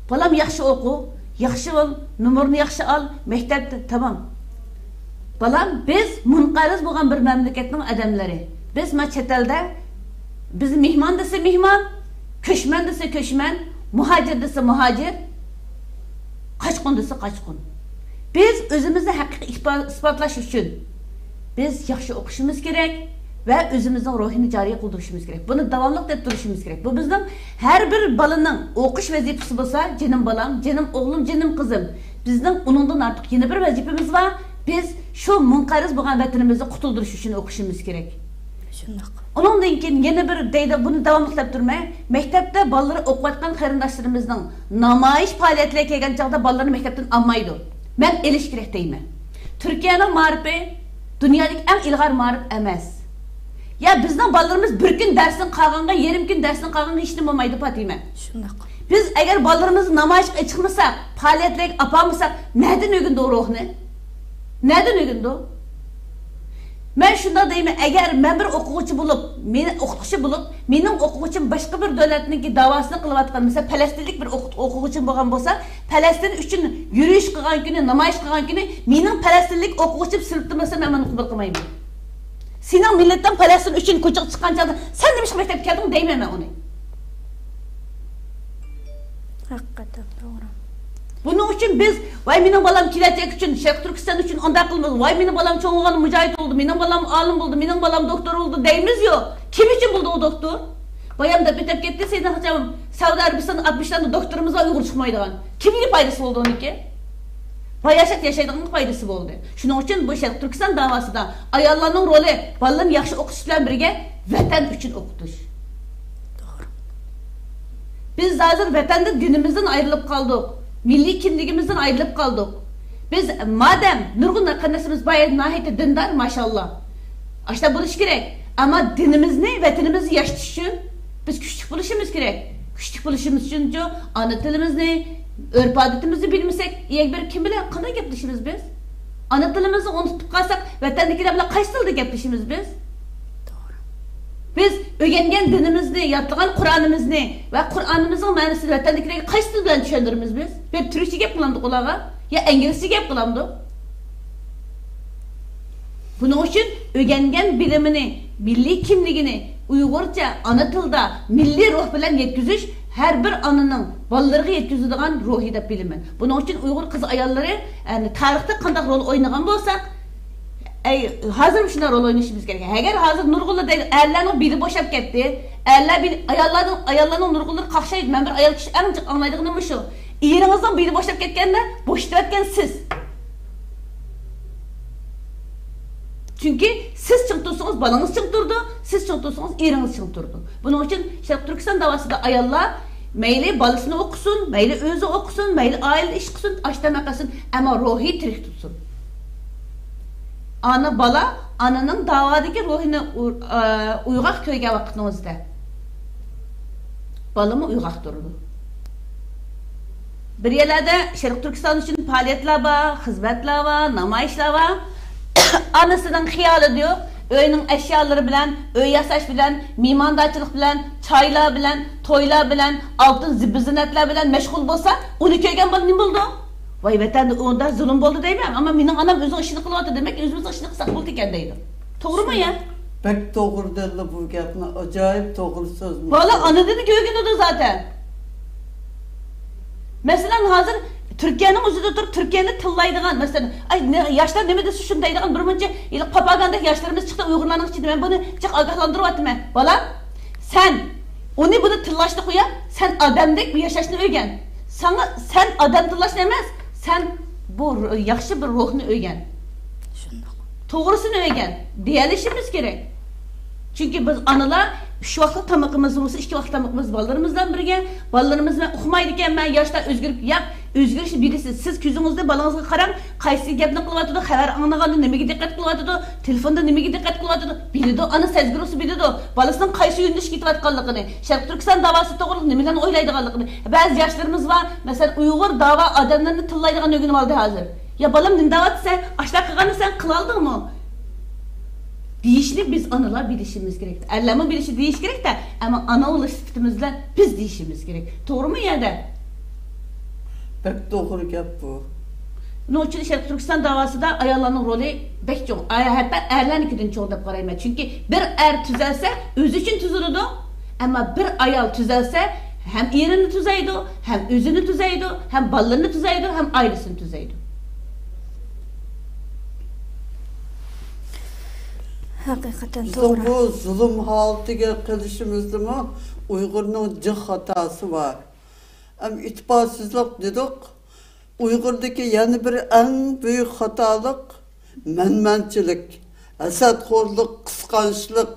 بالام، ياخشى ئوقۇ، ياخشى بول، نومۇرنى ياخشى ئال، مەكتەپتە تامام. بالام، بىز مۇنقەرز بولغان بىر مەملىكەتنىڭ ئادەملىرى. بىز ما چەت ئەلدە، بىز مېھمان دېسە مېھمان، كۆچمەن دېسە كۆچمەن، مۇھاجىر دېسە مۇھاجىر، قاچقۇن دېسە قاچقۇن. بىز ئۆزىمىزنى ھەقىقىي ئىپا-، ئىسپاتلاش ئۈچۈن بىز ياخشى ئوقۇشىمىز كېرەك ۋە ئۆزىمىزنىڭ روھىنى جارى قىلدۇرۇشىمىز كېرەك. بۇنى داۋاملىق دەپ تۇرۇشىمىز كېرەك. بۇ بىزنىڭ ھەر بىر بالىنىڭ ئوقۇش ۋەزىپىسى بولسا، جېنىم بالام، جېنىم ئوغلۇم، جېنىم قىزىم، بىزنىڭ ئۇنىڭدىن ئارتۇق يەنە بىر ۋەزىپىمىز بار. بىز شۇ مۇنقەرز بولغان ۋەتىنىمىزنى قۇتۇلدۇرۇش ئۈچۈن ئوقۇشىمىز كېرەك. شۇنداق. ئۇنىڭدىن كېيىن يەنە بىر دەيدۇ، بۇنى داۋاملىق دەپ تۇرمەي، مەكتەپتە بالىلىرى ئوقۇۋاتقان قېرىنداشلىرىمىزنىڭ نامايىش پائالىيەتلىرىگە كەلگەن چاغدا بالىلىرىنى مەكتەپتىن ئالمايدۇ. مەن ئېلىش كېرەك دەيمەن. تۈركىيەنىڭ مائارىپى دۇنيادىكى ئەڭ ئىلغار مائارىپ ئەمەس. يا بىزنىڭ بالىلىرىمىز بىر كۈن دەرستىن قالغانغا، يېرىم كۈن دەرستىن قالغانغا ھېچنېمە بولمايدۇ، پاتىمە. شۇنداق. بىز ئەگەر بالىلىرىمىزنى نامايىشقا چىقمىساق، پائالىيەتلەرگە ئاپارمىساق، نەدىن ئۆگىنىدۇ روھنى؟ نەدىن ئۆگىنىدۇ؟ مەن شۇنداق دەيمەن، ئەگەر مەن بىر ئوقۇغۇچى بولۇپ، مېنى ئوقۇتقۇچى بولۇپ، مېنىڭ ئوقۇغۇچىم باشقا بىر دۆلەتنىڭكى داۋاسىنى قىلىۋاتقان، مەسىلەن، پەلەستىنلىك بىر ئوقۇت-، ئوقۇغۇچىم بولغان بولسا، پەلەستىن ئۈچۈن يۈرۈش قىلغان كۈنى، نامايىش قىلغان كۈنى، مېنىڭ پەلەستىنلىك ئوقۇغۇچىم سىنىپتا بولسا، مەن ئۇنى قوبۇل قىلمايمەن. سېنىڭ مىللىتىڭ پەلەستىن ئۈچۈن كوچىغا چىققان چاغدا، سەن نېمىشقا مەكتەپكە كەلدىڭ دەيمەن مەن ئۇنى. ھەقىقەتەن توغرا. بۇنىڭ ئۈچۈن بىز، ۋاي مېنىڭ بالام كېلەچەك ئۈچۈن، شەرقىي تۈركىستان ئۈچۈن ئانداق قىلمىدى، ۋاي مېنىڭ بالام چوڭ بولغاندا مۇجاھىد بولدى، مېنىڭ بالام ئالىم بولدى، مېنىڭ بالام دوكتور بولدى دەيمىز يو. كىم ئۈچۈن بولدى ئۇ دوكتور؟ بايام دەپ ئۆتۈپ كەتتى، سېنىڭ سەئۇدى ئەرەبىستاندا، ئاتمىشلاردا دوكتورىمىز بار، ئۇيغۇر چىقمايدىغان. كىمگە پايدىسى بولدى ئۇنىڭكى؟ باياشات ياشايدىغانغا پايدىسى بولدى. شۇنىڭ ئۈچۈن بۇ شەرقىي تۈركىستان داۋاسىدا ئاياللارنىڭ رولى بالىلىرىنى ياخشى ئوقۇتۇش بىلەن بىرگە ۋەتەن ئۈچۈن ئوقۇتۇش. توغرا. بىز ھازىر ۋەتەندىن، دىنىمىزدىن ئايرىلىپ قالدۇق. مىللىي كىملىكىمىزدىن ئايرىلىپ قالدۇق. بىز مادەم نۇرغۇن قېرىنداشلىرىمىز بار، ناھايىتى دىندار، ماشائاللا. ئاشۇنداق بولۇشى كېرەك. ئەمما دىنىمىزنى، ۋەتىنىمىزنى ياشىتىش ئۈچۈن بىز كۈچلۈك بولۇشىمىز كېرەك. كۈچلۈك بولۇشىمىز ئۈچۈنچۇ ئانا تىلىمىزنى، ئۆرپ-ئادىتىمىزنى بىلمىسەك، يەنە بىر كىم بىلەن قانداق گەپلىشىمىز بىز؟ ئانا تىلىمىزنى ئۇنتۇپ قالساق، ۋەتەندىكىلەر بىلەن قايسى تىلدا گەپلىشىمىز بىز؟ توغرا. بىز ئۆگەنگەن دىنىمىزنى، يادلىغان قۇرئانىمىزنى ۋە قۇرئانىمىزنىڭ مەنىسىنى ۋەتەندىكىلەرگە قايسى تىل بىلەن چۈشەندۈرىمىز بىز؟ بىر تۈركچە گەپ قىلامدۇق ئۇلارغا؟ يا ئىنگلىزچە گەپ قىلامدۇق؟ بۇنىڭ ئۈچۈن ئۆگەنگەن بىلىمىنى، مىللىي كىملىكىنى ئۇيغۇرچە، ئانا تىلدا، مىللىي روھ بىلەن يەتكۈزۈش ھەر بىر ئانىنىڭ بالىلىرىغا يەتكۈزىدىغان روھى دەپ بىلىمەن. بۇنىڭ ئۈچۈن ئۇيغۇر قىز ئاياللىرى، يەنى تارىختا قانداق رول ئوينىغان بولساق، ئەي، ھازىرمۇ شۇنداق رول ئوينىشىمىز كېرەك. ئەگەر ھازىر نۇرغۇنلىرى دەيدۇ، ئەرلەرنىڭ بېلى بوشاپ كەتتى، ئەرلەر بېلى، ئاياللارنىڭ، ئاياللارنىڭ نۇرغۇنلىرى قاقشايدۇ. مەن بىر ئايال كىشى ئەڭ جىق ئاڭلايدىغىنىم مۇشۇ. ئېرىڭىزنىڭ بېلى بوشاپ كەتكەندە، بوشىتىۋەتكەن سىز. چۈنكى سىز چىڭ تۇرسىڭىز، بالىڭىز چىڭ تۇرىدۇ، سىز چىڭ تۇرسىڭىز، ئېرىڭىز چىڭ تۇرىدۇ. بۇنىڭ ئۈچۈن شەرقىي تۈركىستان داۋاسىدا ئاياللار مەيلى بالىسىنى ئوقۇسۇن، مەيلى ئۆزى ئوقۇسۇن، مەيلى ئائىلىدە ئىش قىلسۇن، ئاشتەمە قىلسۇن، ئەمما روھى تىرىك تۇرسۇن. ئانا، بالا، ئانىنىڭ داۋادىكى روھىنى ئۇ-، ئا، ئويغاق كۆرگەن ۋاقىتنىڭ ئۆزىدە بالىمۇ ئويغاق تۇرىدۇ. بىر يەرلەردە شەرقىي تۈركىستان ئۈچۈن پائالىيەتلەر بار، خىزمەتلەر بار، نامايىشلار بار. ئانىسىنىڭ خىيالىدا يوق، ئۆينىڭ ئەشيالىرى بىلەن، ئۆي ياساش بىلەن، مېھماندارچىلىق بىلەن، چايلار بىلەن، تويلار بىلەن، ئالتۇن زىبۇ-زىننەتلەر بىلەن مەشغۇل بولسا، ئۇنى كۆرگەن بالا نېمە بولىدۇ؟ ۋاي، ۋەتەندە ئۇنداق زۇلۇم بولدى دەيمەن، ئەمما مېنىڭ ئانام ئۆزىنىڭ ئىشىنى قىلىۋاتىدۇ، دېمەك ئۆزىمىزنىڭ ئىشىنى قىلساق بولىدىكەن دەيدۇ. توغرىمۇ يا؟ بەك توغرا دەللا بۇ گەپنى، ئاجايىپ توغرا سۆز. بالا ئانىدىن كۆرگىنىدۇ زاتەن. مەسىلەن، ھازىر تۈركىيەنىڭ ئۆزىدە تۇرۇپ، تۈركىيەنى تىللايدىغان، مەسىلەن، ئاي، نە-، ياشلار نېمە دېسە شۇنى دەيدىغان بىر مۇنچە ھېلىقى پاپاگاندا ياشلىرىمىز چىقتى ئۇيغۇرلارنىڭ ئىچىدە. مەن بۇنى جىق ئاگاھلاندۇرۇۋاتىمەن. بالام، سەن ئۇنى بۇنى تىللاشنى قويۇپ، سەن ئادەمدەك ياشاشنى ئۆگەن. ساڭا، سەن ئادەم تىللاشنى ئەمەس، سەن بۇ ر-، ياخشى بىر روھنى ئۆگەن. شۇنداق. توغرىسىنى ئۆگەن، دېيەلىشىمىز كېرەك. چۈنكى بىز ئانىلار ئۈچ ۋاقلىق تامىقىمىز بولسا، ئىككى ۋاقلىق تامىقىمىز بالىلىرىمىز بىلەن بىرگە، بالىلىرىمىز بىلەن ئۇقمايدىكەنمەن، ياشلار ئۆزگىرىپ، ياق، ئۆزگىرىشنى بىلىسىز. سىز كۆزىڭىزدە بالىڭىزغا قاراڭ، قايسى گەپنى قىلىۋاتىدۇ، خەۋەر ئاڭلىغاندا نېمىگە دىققەت قىلىۋاتىدۇ، تېلېفوندا نېمىگە دىققەت قىلىۋاتىدۇ، بىلىدۇ، ئانا سەزگۈر بولسا بىلىدۇ، بالىسىنىڭ قايسى يۆنىلىشكە كېتىۋاتقانلىقىنى، شەرقىي تۈركىستان داۋاسى توغرىلىق نېمىلەرنى ئويلايدىغانلىقىنى. بەزى ياشلىرىمىز بار، مەسىلەن، ئۇيغۇر داۋا ئادەملىرىنى تىللايدىغان ئۆگىنىپ ئالدى ھازىر. يا بالام، نېمە دەۋاتىسەن؟ ئاشۇنداق قىلغاندا سەن قىلالدىڭمۇ؟ دېيىشنى بىز ئانىلار بىلىشىمىز كېرەك. ئەرلەرمۇ بىلىشى، دېيىش كېرەك-دە، ئەمما ئانا بولۇش سۈپىتىمىز بىلەن بىز دېيىشىمىز كېرەك. توغرىمۇ يا-دە؟ بەك توغرا گەپ بۇ. بۇنىڭ ئۈچۈن شەرقىي تۈركىستان داۋاسىدا ئاياللارنىڭ رولى بەك چوڭ. ئاي-، ھەتتا ئەرلەرنىڭكىدىن چوڭ دەپ قارايمەن. چۈنكى بىر ئەر تۈزەلسە، ئۆزى ئۈچۈن تۈزىلىدۇ. ئەمما بىر ئايال تۈزەلسە، ھەم ئېرىنى تۈزەيدۇ، ھەم ئۆزىنى تۈزەيدۇ، ھەم بالىلىرىنى تۈزەيدۇ، ھەم ئائىلىسىنى تۈزەيدۇ. ھەقىقەتەن بىزنىڭ توغرا. بۇ زۇلۇم ھالىتىگە قېلىشىمىزدىمۇ ئۇيغۇرنىڭ جىق خاتاسى بار. ئەم، ئېتىبارسىزلىق دېدۇق. ئۇيغۇردىكى يەنە بىر ئەڭ بۈيۈك خاتالىق مەنمەنچىلىك، ھەسەتخورلۇق، قىسقانچلىق.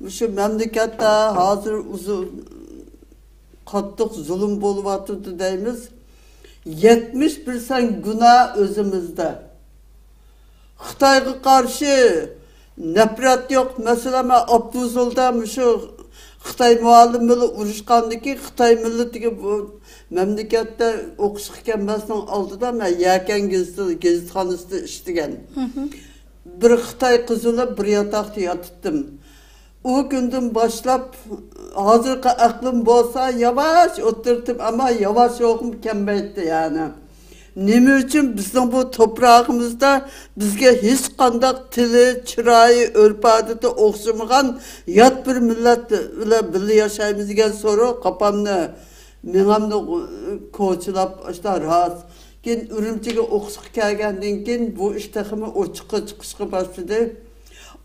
مۇشۇ مەملىكەتتە ھازىر ئۇزۇن، قاتتىق زۇلۇم بولۇۋاتىدۇ دەيمىز. يەتمىش پىرسەنت گۇناھ ئۆزىمىزدە. خىتايغا قارشى نەپرەت يوق. مەسىلەن، مەن ئاپتوبۇسدا مۇشۇ خىتاي مۇئەللىم بىلەن ئۇرۇشقاندىكى خىتاي مىللىتىگە بۇ مەملىكەتتە ئوقۇشقا كەلمەسنىڭ ئالدىدا مەن يەكەن گېزىتى، گېزىتخانىسىدا ئىشلىگەن. بىر خىتاي قىزى بىلەن بىر ياتاقتا ياتاتتىم. ئۇ كۈندىن باشلاپ، ھازىرقى ئەقلىم بولسا ياۋاش ئولتۇرتتۇم، ئەمما ياۋاش يوقۇم كەلمەيتتى يەنى. نېمە ئۈچۈن بىزنىڭ بۇ توپراقىمىزدا بىزگە ھېچقانداق تىلى، چىرايى، ئۆرپ-ئادىتى ئوخشىمىغان يات بىر مىللەت بىلەن بىللە ياشايمىز دېگەن سورۇن قاپامنى، مېڭەمنى كوچىلاپ ئاشتا راست. كېيىن ئۈرۈمچىگە ئوقۇشقا كەلگەندىن كېيىن بۇ ئىش تېخىمۇ ئوچۇققا چىقىشقا باشلىدى.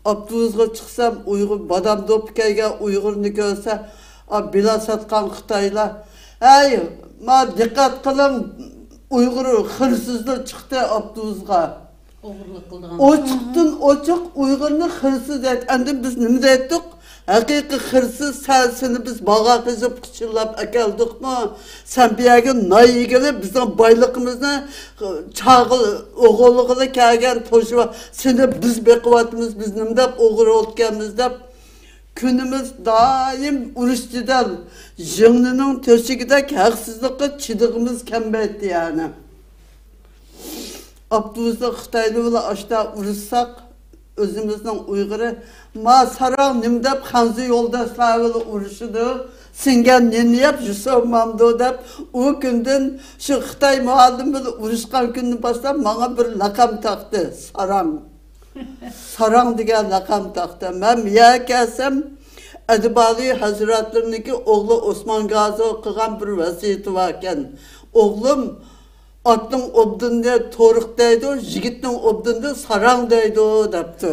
ئاپتوبۇسقا چىقسام، ئۇيغۇر، بادام دوپپا كىيگەن ئۇيغۇرنى كۆرسە، ئا، بىلا ساتقان خىتايلار، «ھەي، ما دىققەت قىلىڭ، ئۇيغۇر خىرسىزلار چىقتى ئاپتوبۇسقا.» ئوغرىلىق قىلىدىغان. ئوچۇقتىن ئوچۇق ئۇيغۇرنى خىرسىز دەيدۇ. ئەندىن بىز نېمە دەيتتۇق؟ «ھەقىقىي خىرسىز سەن، سېنى بىز باغاق ئېزىپ، قىچىللاپ ئەكەلدۇقمۇ؟ سەن بۇ يەرگە نان يېگىلى، بىزنىڭ بايلىقىمىزنى چاغىل ئوغرىلىغىلى كەلگەن توشۇۋا، سېنى بىز بېقىۋاتىمىز، بىز نېمە دەپ ئوغرى بولۇپكەنمىز؟» دەپ، كۈنىمىز دائىم ئۇرۇش-جېدەل، ژىڭنىنىڭ تۆشۈكىدەك ھەقسىزلىققا چىدىغىمىز كەلمەيتتى يەنى. ئاپتوبۇستا خىتايلار بىلەن ئاشتا ئۇرۇشساق، ئۆزىمىزنىڭ ئۇيغۇرى، «ما ساراڭ نېمە دەپ خەنزۇ يولداشلار بىلەن ئۇرۇشىدۇ؟ سىڭگەن نېنى يەپ يۈسۈرمامدۇ؟» دەپ، ئۇ كۈندىن شۇ خىتاي مۇئەللىم بىلەن ئۇرۇشقان كۈندىن باشلاپ ماڭا بىر لەقەم تاقتى، ساراڭ. ساراڭ دېگەن لەقەم تاقتى. مەن يەر كەلسەم، ئەدىب ئالىي ھەزرەتلىرىنىڭكى ئوغلى ئوسمان گازىغا قىلغان بىر ۋەسىيىتى باركەن. «ئوغلۇم، ئاتنىڭ ئوبدىنىنى تورۇق دەيدۇ، يىگىتنىڭ ئوبدىنىنى ساراڭ دەيدۇ» دەپتۇ.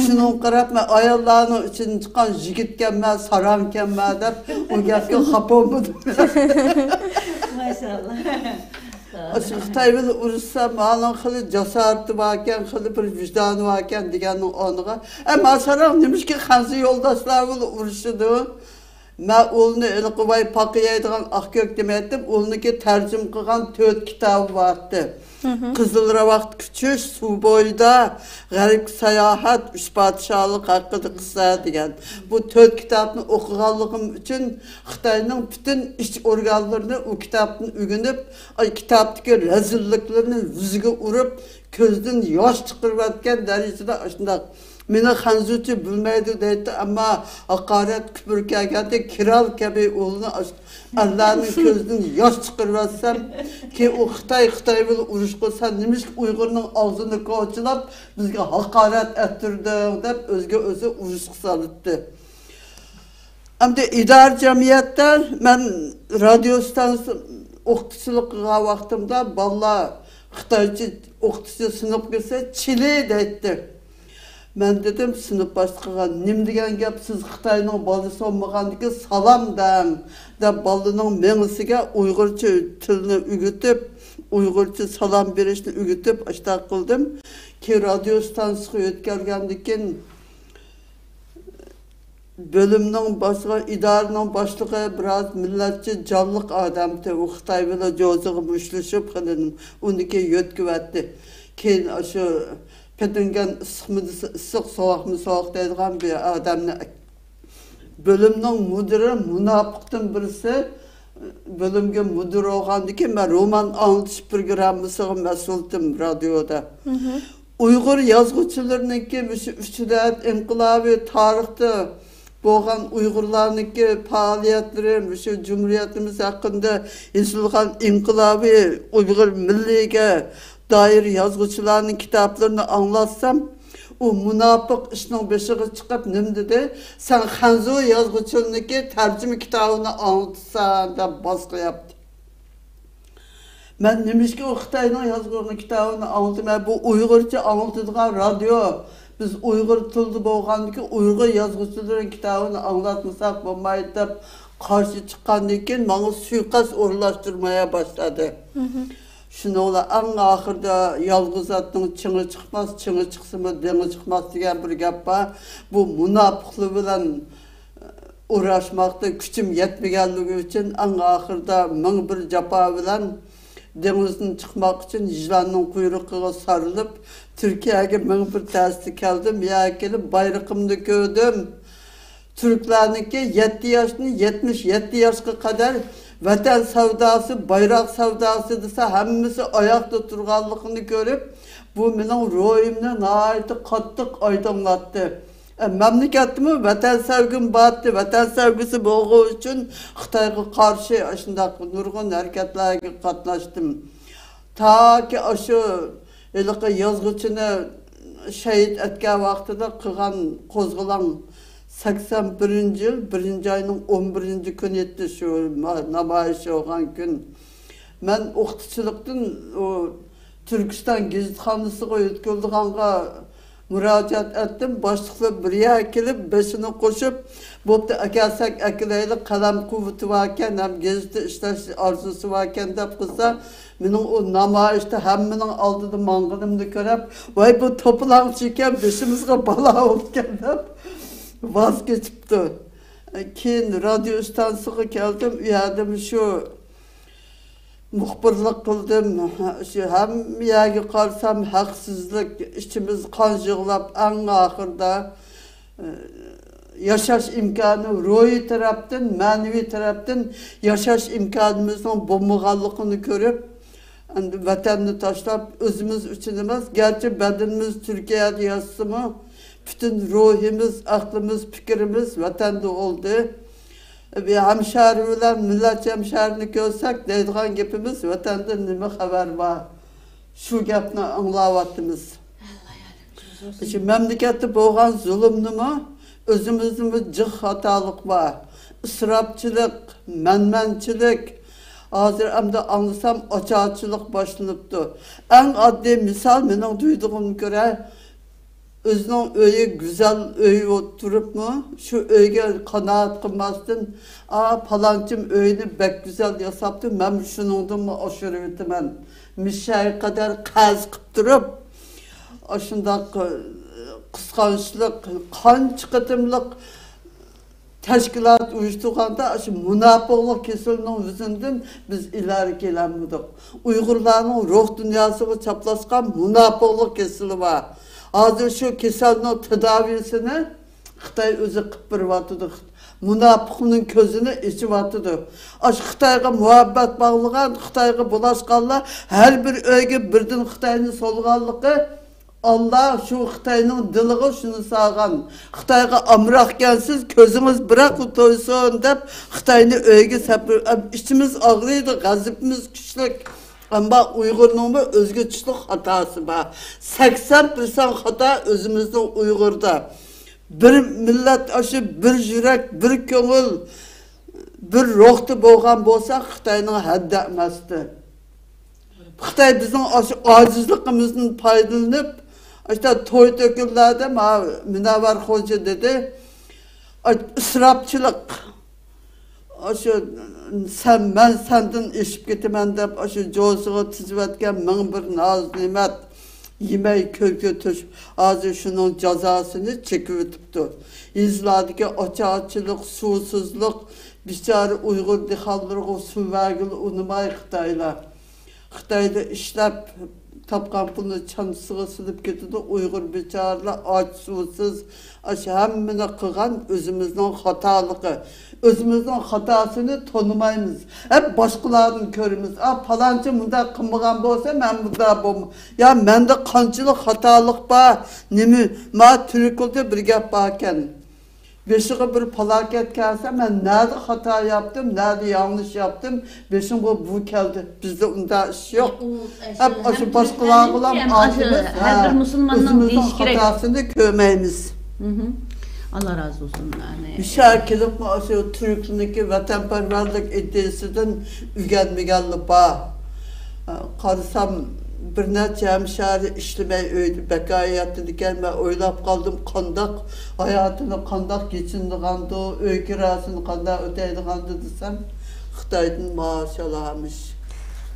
شۇنىڭغا قاراپ، مەن ئاياللارنىڭ ئىچىدىن چىققان يىگىتكەنمەن، ساراڭكەنمەن دەپ، ئۇ گەپكە خاپا بولمىدىم. ماشائاللا. ئاشۇ خىتاي بىلەن ئۇرۇشسا، مانىڭ خېلى جاسارىتى باركەن، خېلى بىر ۋىجدانى باركەن دېگەننىڭ ئورنىغا، «ئە، ما ساراڭ نېمىشقا خەنزۇ يولداشلار بىلەن ئۇرۇشىدۇ؟» مەن ئۇلنى ھېلىقى ۋاي پاقىيەيدىغان ئاق كۆك دېمەيتتىم، ئۇلنىڭكى تەرجىمە قىلغان تۆت كىتابى بارتتى. قىزىل راۋاقتا كۈچۈش، سۇ بويىدا، غەربكە ساياھەت، ئۈچ پادىشاھلىق ھەققىدە قىسسە دېگەن. بۇ تۆت كىتابنى ئوقۇغانلىقىم ئۈچۈن خىتاينىڭ پۈتۈن ئىچ ئورگانلىرىنى ئۇ كىتابتىن ئۆگىنىپ، ئاي، كىتابتىكى رەزىللىكلىرىنى يۈزىگە ئۇرۇپ، كۆزدىن ياش چىقىرىۋەتكەن دەرىجىدە ئاشۇنداق. مېنى خەنزۇچە بىلمەيدۇ دەيتتى، ئەمما ھاقارەت كۈپۈر كەلگەندە كىرال كەبى ئۇلنى ئاش-، ئەرلەرنىڭ كۆزىدىن ياش چىقىرىۋەتسەم، كېيىن ئۇ خىتاي، خىتاي بىلەن ئۇرۇش قىلسا، نېمىشقا ئۇيغۇرنىڭ ئاغزىنى كوچىلاپ، بىزگە ھاقارەت ئەتتۈردۈڭ دەپ، ئۆزىگە ئۆزى ئۇرۇشقا سالىتتى. ئەمدى ئىدارە جەمئىيەتتە مەن رادىيو ئىستانسىسى ئوقۇتقۇچىلىق قىلغان ۋاقتىمدا بالىلار خىتايچە ئوقۇتقۇچى سىنىپقا كىرسە، «چىلى» دەيتتى. مەن دېدىم سىنىپ باشلىقىغا، «نېمە دېگەن گەپ، سىز خىتاينىڭ بالىسى بولمىغاندىكىن سالام دەڭ» دەپ، بالىنىڭ مېڭىسىگە ئۇيغۇرچە تىلنى ئۆگىتىپ، ئۇيغۇرچە سالام بېرىشنى ئۆگىتىپ، ئاشتاق قىلدىم. كېيىن رادىيو ئىستانسىسىغا يۆتكەلگەندىن كېيىن، بۆلۈمنىڭ باشلىقى، ئىدارىنىڭ باشلىقى بىراز مىللەتچى جانلىق ئادەمتى. ئۇ خىتاي بىلەن جوزىغا مۇشتلىشىپ، خېلى ئۇنىڭكى يۆتكىۋەتتى. كېيىن ئاشۇ پېتىنگەن ئىسسىقمۇ دېسە ئىسسىق، سوغۇقمۇ سوغۇق دەيدىغان بىر ئادەمنى. بۆلۈمنىڭ مۇدىرى مۇناپىقتىن بىرسى، بۆلۈمگە مۇدىر بولغاندىكىن مەن رومان ئاڭلىتىش پروگراممىسىغا مەسئۇلتىم رادىيودا. ئۇيغۇر يازغۇچىلىرىنىڭكى مۇشۇ ئۈچ دۆلەت ئىنقىلابى تارىختا بولغان ئۇيغۇرلارنىڭكى پائالىيەتلىرى، مۇشۇ جۇمھۇرىيىتىمىز ھەققىدە يېزىلغان ئىنقىلابىي ئۇيغۇر مىللىيىگە دائىر يازغۇچىلارنىڭ كىتابلىرىنى ئاڭلاتسام، ئۇ مۇناپىق ئىشنىڭ بېشىغا چىقىپ نېمە دېدى؟ «سەن خەنزۇ يازغۇچىلىرىنىڭكى تەرجىمە كىتابىنى ئاڭلىتىسەن» دەپ باسقا ياپتى. مەن نېمىشقا ئۇ خىتاينىڭ يازغۇچىلىرىنىڭ كىتابىنى ئاڭلىتىمەن؟ بۇ ئۇيغۇرچە ئاڭلىتىدىغان رادىيو. بىز ئۇيغۇر تىلىدا بولغاندىكىن ئۇيغۇر يازغۇچىلىرىنىڭ كىتابىنى ئاڭلاتمىساق بولمايدۇ دەپ قارشى چىققاندىن كېيىن ماڭا سۇيىقەست ئورۇنلاشتۇرمايا باشلىدى. شۇنىڭ بىلەن ئەڭ ئاخىرىدا يالغۇز ئاتنىڭ چېڭى چىقماس، چېڭى چىقسىمۇ دېڭى چىقماس دېگەن بىر گەپ بار. بۇ مۇناپىقلار بىلەن ئۇرۇشماقتا كۈچۈم يەتمىگەنلىكى ئۈچۈن، ئەڭ ئاخىرىدا مىڭ بىر جاپا بىلەن دېڭىزدىن چىقماق ئۈچۈن يىلاننىڭ قۇيرۇقىغا سارىلىپ، تۈركىيەگە مىڭ بىر تەستە كەلدىم. يەرگە كېلىپ بايرىقىمنى كۆردۈم. تۈركلەرنىڭكى يەتتە ياشتىن يەتمىش يەتتە ياشقا قەدەر ۋەتەن سەۋداسى، بايراق سەۋداسى دېسە، ھەممىسى ئاياقتا تۇرغانلىقىنى كۆرۈپ، بۇ مېنىڭ روھىمنى ناھايىتى قاتتىق ئايدىڭلاتتى. ئە، مەملىكەتتىمۇ ۋەتەن سەۋگۈم بارتى. ۋەتەن سەۋگۈسى بولغىنى ئۈچۈن خىتايغا قارشى ئاشۇنداق نۇرغۇن ھەرىكەتلەرگە قاتناشتىم. تاكى ئاشۇ ھېلىقى يازغۇچىنى شېھىت ئەتكەن ۋاقتىدا قىلغان قوزغىلاڭ سەكسەن بىرىنچى يىل بىرىنچى ئاينىڭ ئون بىرىنچى كۈنى ئىدى شۇ ما-، نامايىش بولغان كۈن. مەن ئوقۇتقۇچىلىقتىن ئۇ تۈركىستان گېزىتخانىسىغا يۆتكىلىدىغانغا مۇراجىئەت ئەتتىم. باشلىقلار بىر يەرگە كېلىپ، بېشىنى قوشۇپ، بوپتۇ، ئەكەلسەك ئەكېلەيلى، قەلەم قۇۋۋىتى باركەن، ھەم گېزىتتە ئىشلەش ئارزۇسى باركەن دەپ قىلسا، مېنىڭ ئۇ نامايىشتا ھەممىنىڭ ئالدىدا ماڭغىنىمنى كۆرۈپ، ۋاي، بۇ توپىلاڭچىكەن، بېشىمىزغا بالا بوپتىكەن دەپ ۋاز كېچىپتۇ. كېيىن رادىيو ئىستانسىسىغا كەلدىم، ئۇ يەردىمۇ شۇ مۇخبىرلىق قىلدىم. شۇ ھەممە يەرگە قارىسام، ھەقسىزلىك، ئىچىمىز قان يىغلاپ، ئەڭ ئاخىرىدا، ئە، ياشاش ئىمكانى، روھىي تەرەپتىن، مەنىۋى تەرەپتىن ياشاش ئىمكانىمىزنىڭ بولمىغانلىقىنى كۆرۈپ، ئەمدى ۋەتەننى تاشلاپ، ئۆزىمىز ئۈچۈن ئەمەس، گەرچە بەدىنىمىز تۈركىيەدە ياتسىمۇ، پۈتۈن روھىمىز، ئەقلىمىز، پىكرىمىز ۋەتەندە بولدى. بىر ھەمشەھىرى بىلەن مىللەتچى ھەمشەھىرىنى كۆرسەك، دەيدىغان گېپىمىز، ۋەتەندىن نېمە خەۋەر بار؟ شۇ گەپنى ئاڭلاۋاتىمىز. شۇ مەملىكەتتە بولغان زۇلۇمنىمۇ، ئۆزىمىزدىمۇ جىق خاتالىق بار. ئىسراپچىلىق، مەنمەنچىلىك، ھازىر ئەمدى ئاڭلىسام، ئاچارچىلىق باشلىنىپتۇ. ئەڭ ئاددىي مىسال، مېنىڭ دۇيدۇغۇم كۆرە، ئۆزىنىڭ ئۆيى گۈزەل ئۆي تۇرۇپمۇ، شۇ ئۆيگە قانائەت قىلماستىن، ئا، پالانچىم ئۆينى بەك گۈزەل ياساپتۇ، مەن شۇنىڭدىنمۇ ئاشۇرۇۋېتىمەن. مىشەگە قەدەر قەرز قىپ تۇرۇپ، ئاشۇنداق، ئە، قىسقانچلىق، قانچە قېتىملىق تەشكىلات ئۇيۇشتۇرغاندا، ئاشۇ مۇناپىقلىق كېسىلىنىڭ يۈزىدىن بىز ئىلگىرى كېلەلمىدۇق. ئۇيغۇرلارنىڭ روھ دۇنياسىغا چاپلاشقان مۇناپىقلىق كېسىلى بار. ھازىر شۇ كېسەلنىڭ تەداۋىيسىنى خىتاي ئۆزى قىپ بېرىۋاتىدۇ. مۇناپىقنىڭ كۆزىنى ئېچىۋاتىدۇ. ئاشۇ خىتايغا مۇھەببەت باغلىغان، خىتايغا بۇلاشقانلار ھەر بىر ئۆيگە بىردىن خىتاينى سولىغانلىقى، ئاللا شۇ خىتاينىڭ دىلىغا شۇنى سالغان. خىتايغا ئامراقكەنسىز، كۆزىڭىز بىراقلا تويسۇن دەپ، خىتاينى ئۆيگە سەپىرىپ، ئىچىمىز ئاغرىيدۇ، غەزىپىمىز كۈچلۈك. ئەمما ئۇيغۇرنىڭمۇ ئۆزگىچىلىك خاتاسى بار. سەكسەن پىرسەنت خاتا ئۆزىمىزنىڭ ئۇيغۇردا. بىر مىللەت ئاشۇ بىر يۈرەك، بىر كۆڭۈل، بىر روھتا بولغان بولسا، خىتاينىڭ ھەددى ئەمەستى. خىتاي بىزنىڭ ئاشۇ ئاجىزلىقىمىزدىن پايدىلىنىپ، ئاشۇ توي تۆكۈنلەردە ما مۇنەۋۋەر خوجا دېدى، ئىسراپچىلىق، ئاشۇ سەن، مەن سەندىن ئېشىپ كېتىمەن دەپ، ئاشۇ جوزىغا تىزىۋەتكەن مىڭ بىر ناز نېمەت يېمەي كۆككە توشۇپ، ھازىر شۇنىڭ جازاسىنى چېكىۋېتىپتۇ. يېزىلاردىكى ئاچارچىلىق، سۇسىزلىق، بىچارە ئۇيغۇر دېھقانلىرىغا سۇ بەرگىلى ئۇنىماي خىتايلار. خىتايدا ئىشلەپ تاپقان پۇلنى چانسىغا سېلىپ كېتىدۇ. ئۇيغۇر بىچارىلەر ئاچ، سۇسىز، ئاشۇ ھەممىنى قىلغان ئۆزىمىزنىڭ خاتالىقى. ئۆزىمىزنىڭ خاتاسىنى تونۇمايمىز. ھە، باشقىلاردىن كۆرىمىز. ئا، پالانچى مۇنداق قىلمىغان بولسا، مەن مۇنداق بولم-، يا، مەندە قانچىلىك خاتالىق بار، نېمە، ما تۈركلىدە بىر گەپ باركەن. بېشىغا بىر پالاكەت كەلسە، مەن نەدە خاتا ياپتىم، نەدە ياڭلىش ياپتىم، بېشىمغا بۇ كەلدى. بىزدە ئۇنداق ئىش يوق. ئەپ ئاشۇ باشقىلارغىلا ئاجىمىز، ھە، ئۆزىمىزنىڭ خاتاسىنى كۆرمەيمىز. ئاللا رازى بولسۇن. مۇشۇ كېلىپمۇ ئاشۇ تۈركلىنىڭكى ۋەتەنپەرۋەرلىك ئىدىيىسىدىن ئۆگەنمىگەنلا بار. قارىسام، بىر نەچچە ھەمشەھىرى ئىشلىمەي ئۆيدە بىكار ياتىدىكەن. مەن ئويلاپ قالدىم، قانداق ھاياتىنى قانداق كېچىندىغاندۇ، ئۆي كىراسىنى قانداق ئۆتەيدىغاندۇ دېسەم، خىتايدىن مائاش ئالامىش.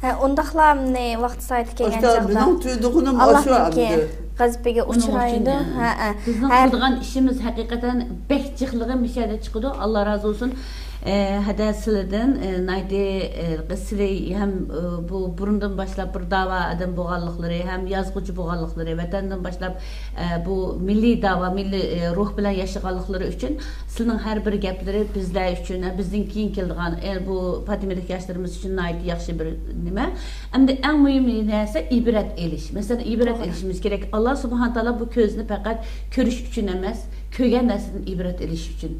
ھە، ئۇنداقلارنى ۋاقتى سائىتى كەلگەن ئاشتا چاغدا مېنىڭ تۇيدۇغىنىم ئاشۇ ئەمدى. غەزىپىگە ئۇنىڭ ئۈچۈن ئۇچرايدۇ. ھە، ھە. بىزنىڭ قىلىدىغان ئىشىمىز ھەقىقەتەن بەك جىقلىقى مۇشۇ يەردە چىقىدۇ. ئاللا رازى بولسۇن. ئە، ھەدە سىلىدىن، ئە، نايتى، ئە، سىلى ھەم، ئە، بۇ بۇرۇندىن باشلاپ بىر داۋا ئادەم بولغانلىقلىرى، ھەم يازغۇچى بولغانلىقلىرى، ۋەتەندىن باشلاپ، ئە، بۇ مىللىي داۋا، مىللىي، ئە، روھ بىلەن ياشىغانلىقلىرى ئۈچۈن سىلىنىڭ ھەر بىر گەپلىرى بىزلەر ئۈچۈن، ھە، بىزدىن كېيىن كېلىدىغان، ئە، بۇ پاتىمىلىك ياشلىرىمىز ئۈچۈن نايتى ياخشى بىر نېمە. ئەمدى ئەڭ مۇھىم نەرسە ئىبرەت ئېلىش. مەسىلەن، ئىبرەت توغرا. ئېلىشىمىز كېرەك. ئاللا سۇبھانە تائالا بۇ كۆزنى پەقەت كۆرۈش ئۈچۈن ئەمەس، كۆرگەن نەرسىدىن ئىبرەت ئېلىش ئۈچۈن.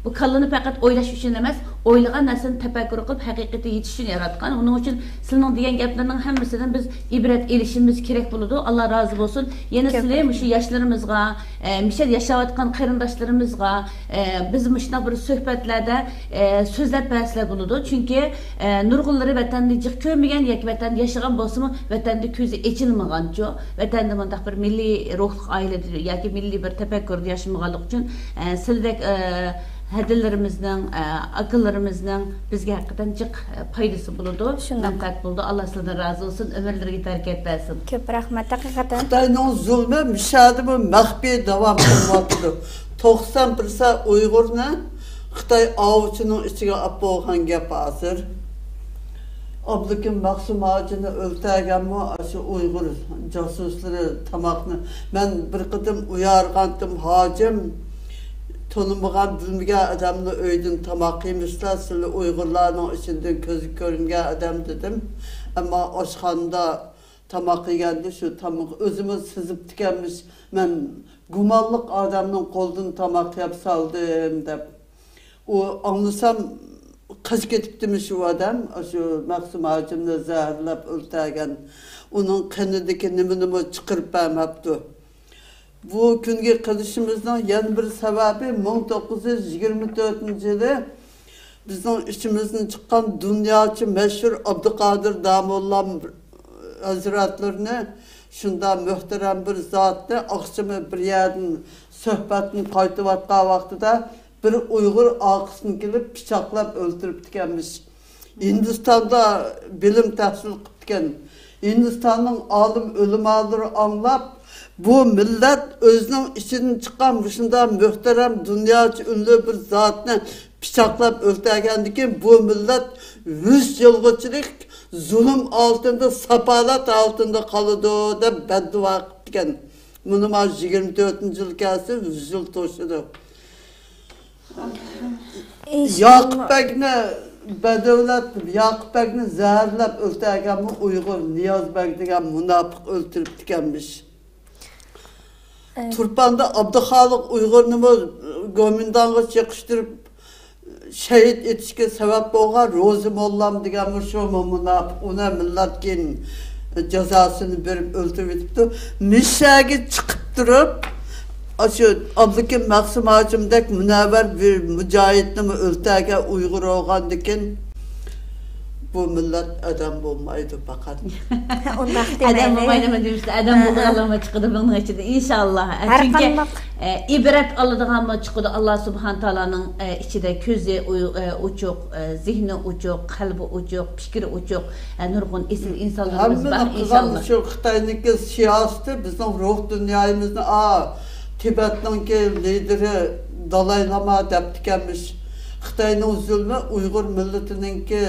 بۇ كاللىنى پەقەت ئويلاش ئۈچۈن ئەمەس، ئويلىغان نەرسىنى تەپەككۇر قىلىپ، ھەقىقىتى يېتىش ئۈچۈن ياراتقان. ئۇنىڭ ئۈچۈن سىلىنىڭ دېگەن گەپلىرىنىڭ ھەممىسىدىن بىز ئىبرەت ئېلىشىمىز كېرەك بولىدۇ. ئاللا رازى بولسۇن. يەنە كۆپ سىلى رەھمەت. مۇشۇ ياشلىرىمىزغا، ئە، مۇشۇ يەردە ياشاۋاتقان قېرىنداشلىرىمىزغا، ئە، بىز مۇشۇنداق بىر سۆھبەتلەردە، ئە، سۆزلەپ بەرسىلەر بولىدۇ. چۈنكى، ئە، نۇرغۇنلىرى ۋەتەندە جىق كۆرمىگەن ياكى ۋەتەندە ياشىغان بولسىمۇ، ۋەتەندە كۆزى ئېچىلمىغانچۇ، ۋەتەندە مۇنداق بىر مىللىي روھلۇق ئائىلىدە ياكى مىللىي بىر تەپەككۇردە ياشىمىغانلىقى ئۈچۈن، ئە، سىلدەك، ئە، ھەدىلىرىمىزنىڭ، ئە، ئاكىلىرىمىزنىڭ بىزگە ھەقىقەتەن جىق، ئە، پايدىسى بولىدۇ، شۇنداق. مەنپەئەت بولىدۇ. ئاللا سىلىدىن رازى بولسۇن، ئۆمۈرلىرىگە بەرىكەت بەرسۇن. كۆپ رەھمەت، ھەقىقەتەن. خىتاينىڭ زۇلمى مىشەدىمۇ مەخپىي داۋام قىلىۋاتىدۇ. توقسان پىرسەنت ئۇيغۇرنى خىتاي ئاۋچىنىڭ ئىچىگە ئاپ بولغان گەپ ھازىر. ئابلىكىم مەخسۇم ھاجىنى ئۆلتۈرگەنمۇ ئاشۇ ئۇيغۇر جاسۇسلىرى تاماقنى. مەن بىر قېتىم ئۇيارغانتىم، ھاجىم، تونۇمىغان، بىلمىگەن ئادەمنىڭ ئۆيىدىن تاماق يېمىسىلەر، سىلەر ئۇيغۇرلارنىڭ ئىچىدىن كۆزگە كۆرۈنگەن ئادەم، دېدىم. ئەمما ئاشخانىدا تاماق يېگەندە شۇ تاماق ئۆزىمۇ سىزىپتىكەنمىش. مەن گۇمانلىق ئادەمنىڭ قولىدىن تاماق يەپ سالدىم دەپ. ئۇ ئاڭلىسام قاچىپ كېتىپتىمىش ئۇ ئادەم، شۇ مەخسۇم ھاجىمنى زەھەرلەپ ئۆلتۈرگەن. ئۇنىڭ قېنىدىكى نېمىنىمۇ چىقىرىپ بەرمەپتۇ. بۇ كۈنگە قېلىشىمىزنىڭ يەنە بىر سەۋەبى، مىڭ توققۇز يۈز يىگىرمە تۆتىنچى يىلى بىزنىڭ ئىچىمىزدىن چىققان دۇنياچە مەشھۇر ئابدۇقادىر داموللام ھەزرەتلىرىنى، شۇنداق مۆھتەرەم بىر زاتنى، ئاخشىمى بىر يەردىن سۆھبەتتىن قايتىۋاتقان ۋاقتىدا بىر ئۇيغۇر ئارقىسىدىن كېلىپ پىچاقلاپ ئۆلتۈرۈپتىكەنمىش. ھىندىستاندا بىلىم تەھسىل قىپتىكەن. ھىندىستاننىڭ ئالىم ئۆلىمالىرى ئاڭلاپ، بۇ مىللەت ئۆزىنىڭ ئىچىدىن چىققان مۇشۇنداق مۆھتەرەم، دۇنياچە ئۈنلۈك بىر زاتنى پىچاقلاپ ئۆلتۈرگەندىن كېيىن، بۇ مىللەت يۈز يىلغىچىلىك زۇلۇم ئالتىندا، ساپالەت ئالتىندا قالىدۇ، دەپ بەددۇئا قىپتىكەن. مۇنى ما يىگىرمە تۆتىنچى يىل كەلسە، يۈز يىل توشىدۇ. ياقۇپ بەگنى، بەدەۋلەت ياقۇپ بەگنى زەھەرلەپ ئۆلتۈرگەنمۇ ئۇيغۇر، نىياز بەگ دېگەن مۇناپىق ئۆلتۈرۈپتىكەنمىش. ئە، تۇرپاندا ئابدۇخالىق ئۇيغۇرنىمۇ گومىنداڭغا چېقىشتۇرۇپ شېھىت ئېتىشكە سەۋەب بولغان روزى موللام دېگەنمۇ شۇمۇ مۇناپىق، ئۇنى مىللەت كېيىن جازاسىنى بېرىپ ئۆلتۈرۈۋېتىپتۇ. مىشەگە چىقىپ تۇرۇپ، ئاشۇ ئابلىكىم مەخسۇم ھاجىمدەك مۇنەۋۋەر بىر مۇجاھىدنىمۇ ئۆلتۈرگەن ئۇيغۇر بولغاندىكىن، بۇ مىللەت ئادەم بولمايدۇ پەقەت. ئۇنداق ئادەم دېمەيلى. بولمايدۇ دېمەيسىلەر، ئادەم ھە، ھە. بولغانلارمۇ چىقىدۇ بۇنىڭ ئىچىدە، ئىنشاللا. ھەر چۈنكى، قانداق ئە، ئىبرەت ئالىدىغانمۇ چىقىدۇ. ئاللا سۇبھانە تائالانىڭ، ئە، ئىچىدە كۆزى ئۇ-، ئە، ئوچۇق، ئە، زېھنى ئوچۇق، قەلبى ئوچۇق، پىكرى ئوچۇق، ئە، نۇرغۇن ئېسىل ئىنسانلىرىمىز بار، ھەممىنىڭ قىلغان ئىنشاللا. شۇ خىتاينىڭكى سىياسىتى بىزنىڭ روھ دۇنيايىمىزنى، ئا، تىبەتنىڭكى لىدىرى دالاي لاما دەپتىكەنمىش، خىتاينىڭ زۇلمى ئۇيغۇر مىللىتىنىڭكى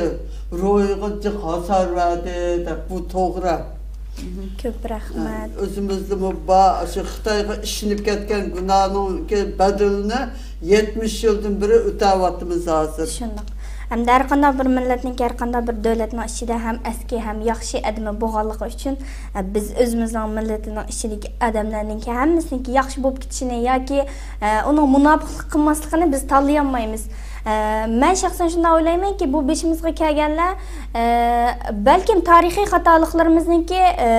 روھىغا جىق ھاسار بەردى دەپ. بۇ توغرا. كۆپ رەھمەت. ئۆزىمىزدىمۇ بار، شۇ خىتايغا ئىشىنىپ كەتكەن گۇناھنىڭكى بەدىلىنى يەتمىش يىلدىن بېرى ئۆتەۋاتىمىز ھازىر. شۇنداق. ھەمدە ھەر قانداق بىر مىللەتنىڭكى، ھەر قانداق بىر دۆلەتنىڭ ئىچىدە ھەم ئەسكى، ھەم ياخشى ئادىمى بولغانلىقى ئۈچۈن، ئە، بىز ئۆزىمىزنىڭ مىللىتىنىڭ ئىچىدىكى ئادەملەرنىڭكى ھەممىسىنىڭكى ياخشى بولۇپ كېتىشىنى ياكى، ئە، ئۇنىڭ مۇناپىقلىق قىلماسلىقىنى بىز تاللىيالمايمىز. ئە، مەن شەخسەن شۇنداق ئويلايمەنكى، بۇ بېشىمىزغا كەلگەنلەر، ئە، بەلكىم تارىخىي خاتالىقلىرىمىزنىڭكى، ئە،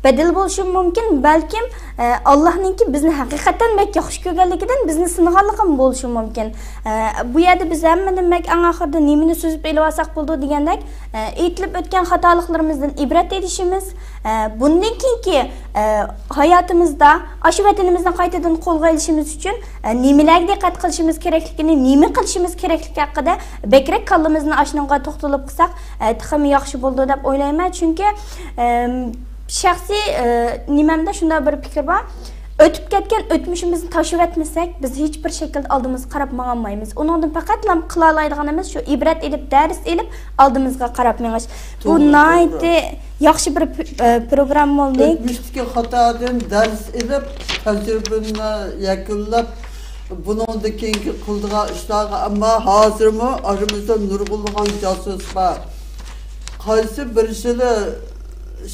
بەدىلى بولۇشى مۇمكىن، بەلكىم، ئە، ئاللانىڭكى بىزنى ھەقىقەتەن بەك ياخشى كۆرگەنلىكىدىن بىزنى سىنىغانلىقىمۇ بولۇشى مۇمكىن. ئە، بۇ يەردە بىز ھەممىدىن بەك ئەڭ ئاخىرىدا نېمىنى سۈزۈپ ئېلىۋالساق بولىدۇ دېگەندەك، ئە، ئېيتىلىپ ئۆتكەن خاتالىقلىرىمىزدىن ئىبرەت ئېلىشىمىز، ئە، بۇندىن كېيىنكى، ئە، ھاياتىمىزدا ئاشۇ ۋەتىنىمىزنى قايتىدىن قولغا ئېلىشىمىز ئۈچۈن، ئە، نېمىلەرگە دىققەت قىلىشىمىز كېرەكلىكىنى، نېمە قىلىشىمىز كېرەكلىكى ھەققىدە بەكرەك كاللىمىزنى ئاشۇنىڭغا توختىلىپ قىلساق، ئە، تېخىمۇ ياخشى بولىدۇ دەپ ئويلايمەن. چۈنكى، ئەم، شەخسىي، ئە، نېمەمدە شۇنداق بىر پىكىر بار. ئۆتۈپ كەتكەن ئۆتمۈشىمىزنى تاشلىۋەتمىسەك، بىز ھېچبىر شەكىلدە ئالدىمىزغا قاراپ ماڭالمايمىز. ئۇنىڭدىن پەقەتلا قىلالايدىغىنىمىز شۇ، ئىبرەت ئېلىپ، دەرس ئېلىپ، ئالدىمىزغا قاراپ مېڭىش. بۇ توغرا، ناھايىتى توغرا. ياخشى بىر پ-، ئە، پروگرامما بولدى. ئۆتمۈشتىكى خاتادىن دەرس ئېلىپ، تەجرىبىنى يەكۈنلەپ، بۇنىڭدىن كېيىنكى قىلىدىغان ئىشلارغا، ئەمما ھازىرمۇ ئارىمىزدا نۇرغۇنلىغان جاسۇس بار. قايسى بىرسىلە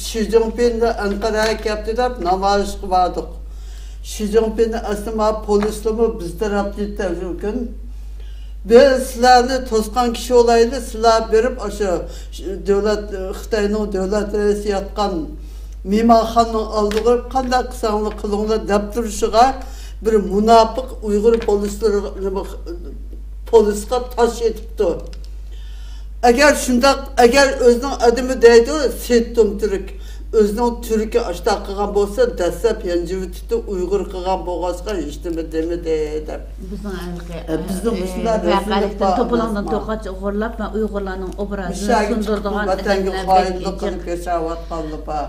شى جىنپىڭ ئەنقەرەگە كەپتۇ دەپ نامايىشقا باردۇق. شى جىنپىڭنى ئەسلى ما پولىسلىمۇ بىز تەرەپتىن تەۋژۈكۈن. بىز سىلەرنى توسقان كىشى بولايلى، سىلەر بېرىپ ئاشۇ دۆلەت، خىتاينىڭ دۆلەت رەئىسى ياتقان مېھمانخانىنىڭ ئالدىغا بېرىپ قانداق قىلساڭلار قىلىڭلار دەپ تۇرۇشىغا بىر مۇناپىق ئۇيغۇر پولىسلىرى، پولىسقا تاش ئېتىپتۇ. ئەگەر شۇنداق، ئەگەر ئۆزىنىڭ ئادىمى دەيدۇ، سېيىت تۇمتۈرك، ئۆزىنىڭ تۈركى ئاشتاق قىلغان بولسا، دەسسەپ يانجىۋېتىپتۇ، ئۇيغۇر قىلغان بولغاچقا ھېچنېمە دېمىدى، دەپ. بىزنىڭ ھېلىقى، ئە، بىزنىڭ ئە، مۇشۇنداق رەزىللىك ۋەقەلىكتىن بار، توپىلاڭدىن توقاچ ئوغرىلاپ، مەن ئۇيغۇرلارنىڭ ئوبرازىنى سۇندۇرىدىغان ئادەملەر بەك جىق.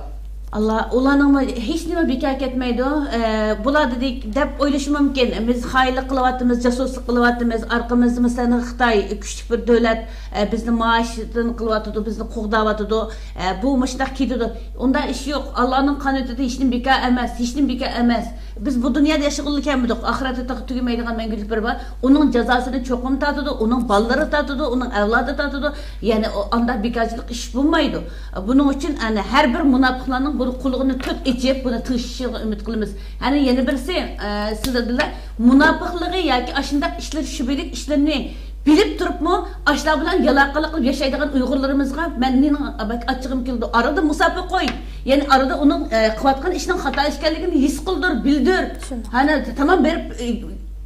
ئاللا، ئۇلارنىڭمۇ ھېچنېمە بىكار كەتمەيدۇ. ئە، بۇلار دېدى دەپ ئويلىشى مۇمكىن. بىز خائىنلىق قىلىۋاتىمىز، جاسۇسلۇق قىلىۋاتىمىز، ئارقىمىزدا مىسالەن خىتاي كۈچلۈك بىر دۆلەت، ئە، بىزنى مائاشتىن قىلىۋاتىدۇ، بىزنى قوغداۋاتىدۇ. ئە، بۇ مۇشۇنداق كېتىدۇ. ئۇنداق ئىش يوق. ئاللانىڭ قانۇنىدا ھېچنېمە بىكار ئەمەس، ھېچنېمە بىكار ئەمەس. بىز بۇ دۇنيادا ياشىغىلى كەلمىدۇق. ئاخىرەتتە تېخى تۈگىمەيدىغان مەڭگۈلۈك بىر بار. ئۇنىڭ جازاسىنى چوقۇم تارتىدۇ، ئۇنىڭ بالىلىرى تارتىدۇ، ئۇنىڭ ئەۋلادى تارتىدۇ. يەنى ئۇ، ئانداق بىكارچىلىق ئىش بولمايدۇ. بۇنىڭ ئۈچۈن، ئەنە، ھەر بىر مۇناپىقلارنىڭ بۇ قۇلىقىنى تۆت ئېچىپ، بۇنى تىڭشىشىغا ئۈمىد قىلىمىز. ئەنە، يەنە بىرسى، ئە، سىلەردىلا مۇناپىقلىقى ياكى ئاشۇنداق ئىشلىرى، شۈبھىلىك ئىشلىرىنى بىلىپ تۇرۇپمۇ ئاشۇلار بىلەن يالاقىلىق قىلىپ ياشايدىغان ئۇيغۇرلىرىمىزغا مەن، مېنىڭ بەك ئاچچىقىم كېلىدۇ. ئارىدا مۇساپە قوي. يەنى ئارىدا ئۇنىڭ، ئە، قىلىۋاتقان ئىشىنىڭ خاتا ئىكەنلىكىنى ھېس قىلدۇر، بىلدۈر. شۇنداق. ھەنە، تامام بېرىپ، ئە،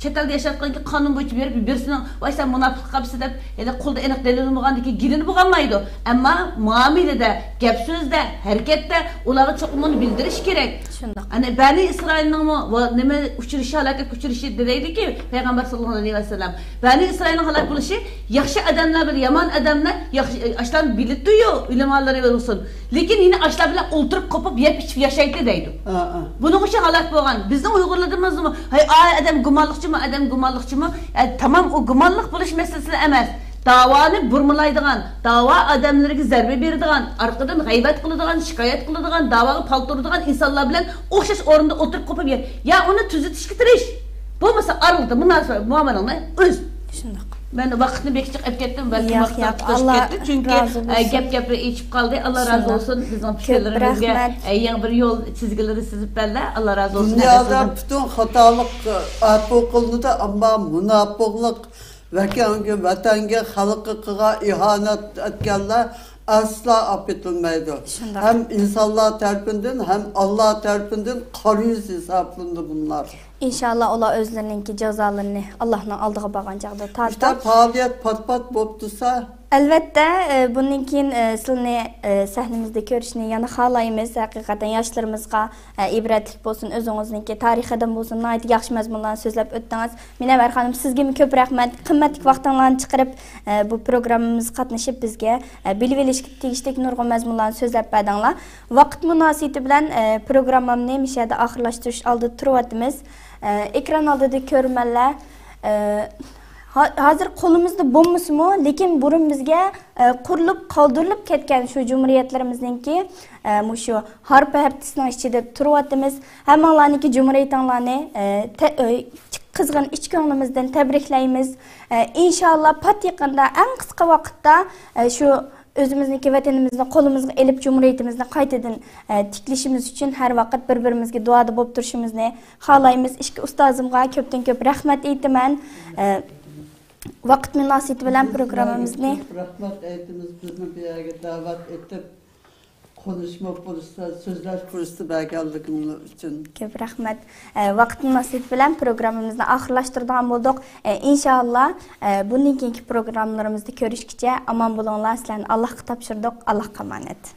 چەت ئەلدە ياشاۋاتقاندىكىن قانۇن بويىچە بېرىپ بىرسىنىڭ، ۋاي، سەن مۇناپىق قاپسەن دەپ، ھېلى قولدا ئېنىق دەلىل بولمىغاندىكىن گېلىنى بولغانمايدۇ. ئەمما مۇئامىلىدە، گەپ سۆزدە، ھەرىكەتتە ئۇلارغا چوقۇم ئۇنى بىلدۈرۈش كېرەك. شۇنداق. ئەنە بەنى ئىسرائىلنىڭمۇ ۋە نېمە ئۇچرىشى، ھالاكەتكە ئۇچرىشى دەيدىكى پەيغەمبەر ساللاللاھۇ ئەلەيھى ۋەسەللەم. بەنى ئىسرائىلنىڭ ھالاك بولۇشى ياخشى ئادەملەر بىلەن يامان ئادەملەر ياخشى، ئاشۇلارنى بىلىدۇ، ئۆلىمالىرى بولسۇن. لېكىن يەنە ئاشۇلار بىلەن ئولتۇرۇپ قوپۇپ يەپ ئىچىپ ياشايتتى دەيدۇ. ھە، ھە. بۇنىڭ ئۈچۈن ھالاك بولغان. بىزنىڭ ئۇيغۇرلىرىمىزمۇ، ھەي، ئا ئادەم گۇمانلىقچىمۇ، ئادەم گۇمانلىقچىمۇ؟ ئە، تامام ئۇ گۇمانلىق بولۇش مەسىلىسى ئەمەس. داۋانى بۇرمىلايدىغان، داۋا ئادەملىرىگە زەربە بېرىدىغان، ئارقىدىن غەيۋەت قىلىدىغان، شىكايەت قىلىدىغان، داۋاغا پالتۇرىدىغان ئىنسانلار بىلەن ئوخشاش ئورۇندا ئولتۇرۇپ قوپۇپ يا، يا ئۇنى تۈزىتىشكە تىرىش. بولمىسا ئارىلىقتا مۇناسىۋەت، مۇئامىلەڭنى ئۈز. شۇنداق. مەن ۋاقىتنى بەك جىق ئېلىپ كەتتىم، بەلكىم ۋاقىت توشۇپ كەتتى، چۈنكى، ئە، گەپ گەپنى ئېچىپ قالدى. ئاللا رازى بولسۇن، بىزنىڭ پىكىرلىرىمىزگە، ئە، يېڭى بىر يول چىزگىلىرى سىزىپ بەردى. ئاللا رازى بولسۇن. دۇنيادا پۈتۈن خاتالىق، ئە، ئەپۇ قىلىنىدۇ، ئەمما مۇناپىقلىق، ۋەتەنگە، ۋەتەنگە، خەلققە قىلغان ئىھانەت ئەتكەنلەر ئەسلا ئەپېتىلمەيدۇ. شۇنداق. ھەم ئىنسانلار تەرىپىندىن، ھەم ئاللا تەرىپىندىن قارا يۈز ھېسابلىنىدۇ بۇلار. ئىنشاللا ئۇلار ئۆزلىرىنىڭكى جازالىرىنى ئاللانىڭ ئالدىغا بارغان چاغدا تارتار. پائالىيەت پات-پات بولۇپ تۇرسا. ئەلۋەتتە، ئە، بۇندىن كېيىن، ئە، سىلىنى، ئە، سەھنىمىزدە كۆرۈشنى يەنە خالايمىز. ھەقىقەتەن ياشلىرىمىزغا، ئە، ئىبرەتلىك بولسۇن، ئۆزىڭىزنىڭكى تارىخىدىن بولسۇن، ناھايىتى ياخشى مەزمۇنلارنى سۆزلەپ ئۆتتىڭىز. مۇنەۋۋەر خانىم، سىزگىمۇ كۆپ رەھمەت. قىممەتلىك ۋاقتىڭلارنى چىقىرىپ، ئە، بۇ پروگراممىمىزغا قاتنىشىپ، بىزگە، ئە، بىلىۋېلىشقا تېگىشلىك نۇرغۇن مەزمۇنلارنى سۆزلەپ بەردىڭلار. ۋاقىت مۇناسىۋىتى بىلەن، ئە، پروگراممامنى مۇشۇ يەردە ئاخىرلاشتۇرۇش ئالدىدا تۇرۇۋاتىمىز. ئە، ئېكران ئالدىدا كۆرۈرمەنلەر، ئە، ھا-، ھازىر قولىمىزدا بولمىسىمۇ، لېكىن بۇرۇن بىزگە، ئە، قۇرۇلۇپ، قالدۇرۇلۇپ كەتكەن شۇ جۇمھۇرىيەتلىرىمىزنىڭكى، ئە، مۇشۇ ھارپا ھەپتىسىنىڭ ئىچىدە تۇرۇۋاتىمىز. ھەممىڭلارنىڭكى جۇمھۇرىيىتىڭلارنى، ئە، تە-، ئە، قىزغىن ئىچ كۆڭلىمىزدىن تەبرىكلەيمىز. ئە، ئىنشاللا پات يېقىندا، ئەڭ قىسقا ۋاقىتتا، ئە، شۇ ئۆزىمىزنىڭكى ۋەتىنىمىزنى قولىمىزغا ئېلىپ، جۇمھۇرىيىتىمىزنى قايتىدىن، ئە، تىكلىشىمىز ئۈچۈن ھەر ۋاقىت بىر-بىرىمىزگە دۇئادا بولۇپ تۇرۇشىمىزنى خالايمىز. ئىككى ئۇستازىمغا كۆپتىن كۆپ رەھمەت ئېيتىمەن. ئە، ۋاقىت مۇناسىۋىتى بىلەن پروگراممىمىزنى كۆپ رەھمەت ئېيتىمىز، بىزنى بۇ يەرگە دەۋەت ئېتىپ، قونۇشما پۇرسەت، سۆزلەش پۇرسىتى بەرگەنلىكىڭلار ئۈچۈن. كۆپ رەھمەت. ئە، ۋاقىت مۇناسىۋىتى بىلەن پروگراممىمىزنى ئاخىرلاشتۇرىدىغان بولدۇق. ئە، ئىنشاللا، ئە، بۇندىن كېيىنكى پروگراممىلىرىمىزدا كۆرۈشكىچە ئامان بولۇڭلار. سىلەرنى ئاللاھقا تاپشۇردۇق. ئاللاھقا ئامانەت.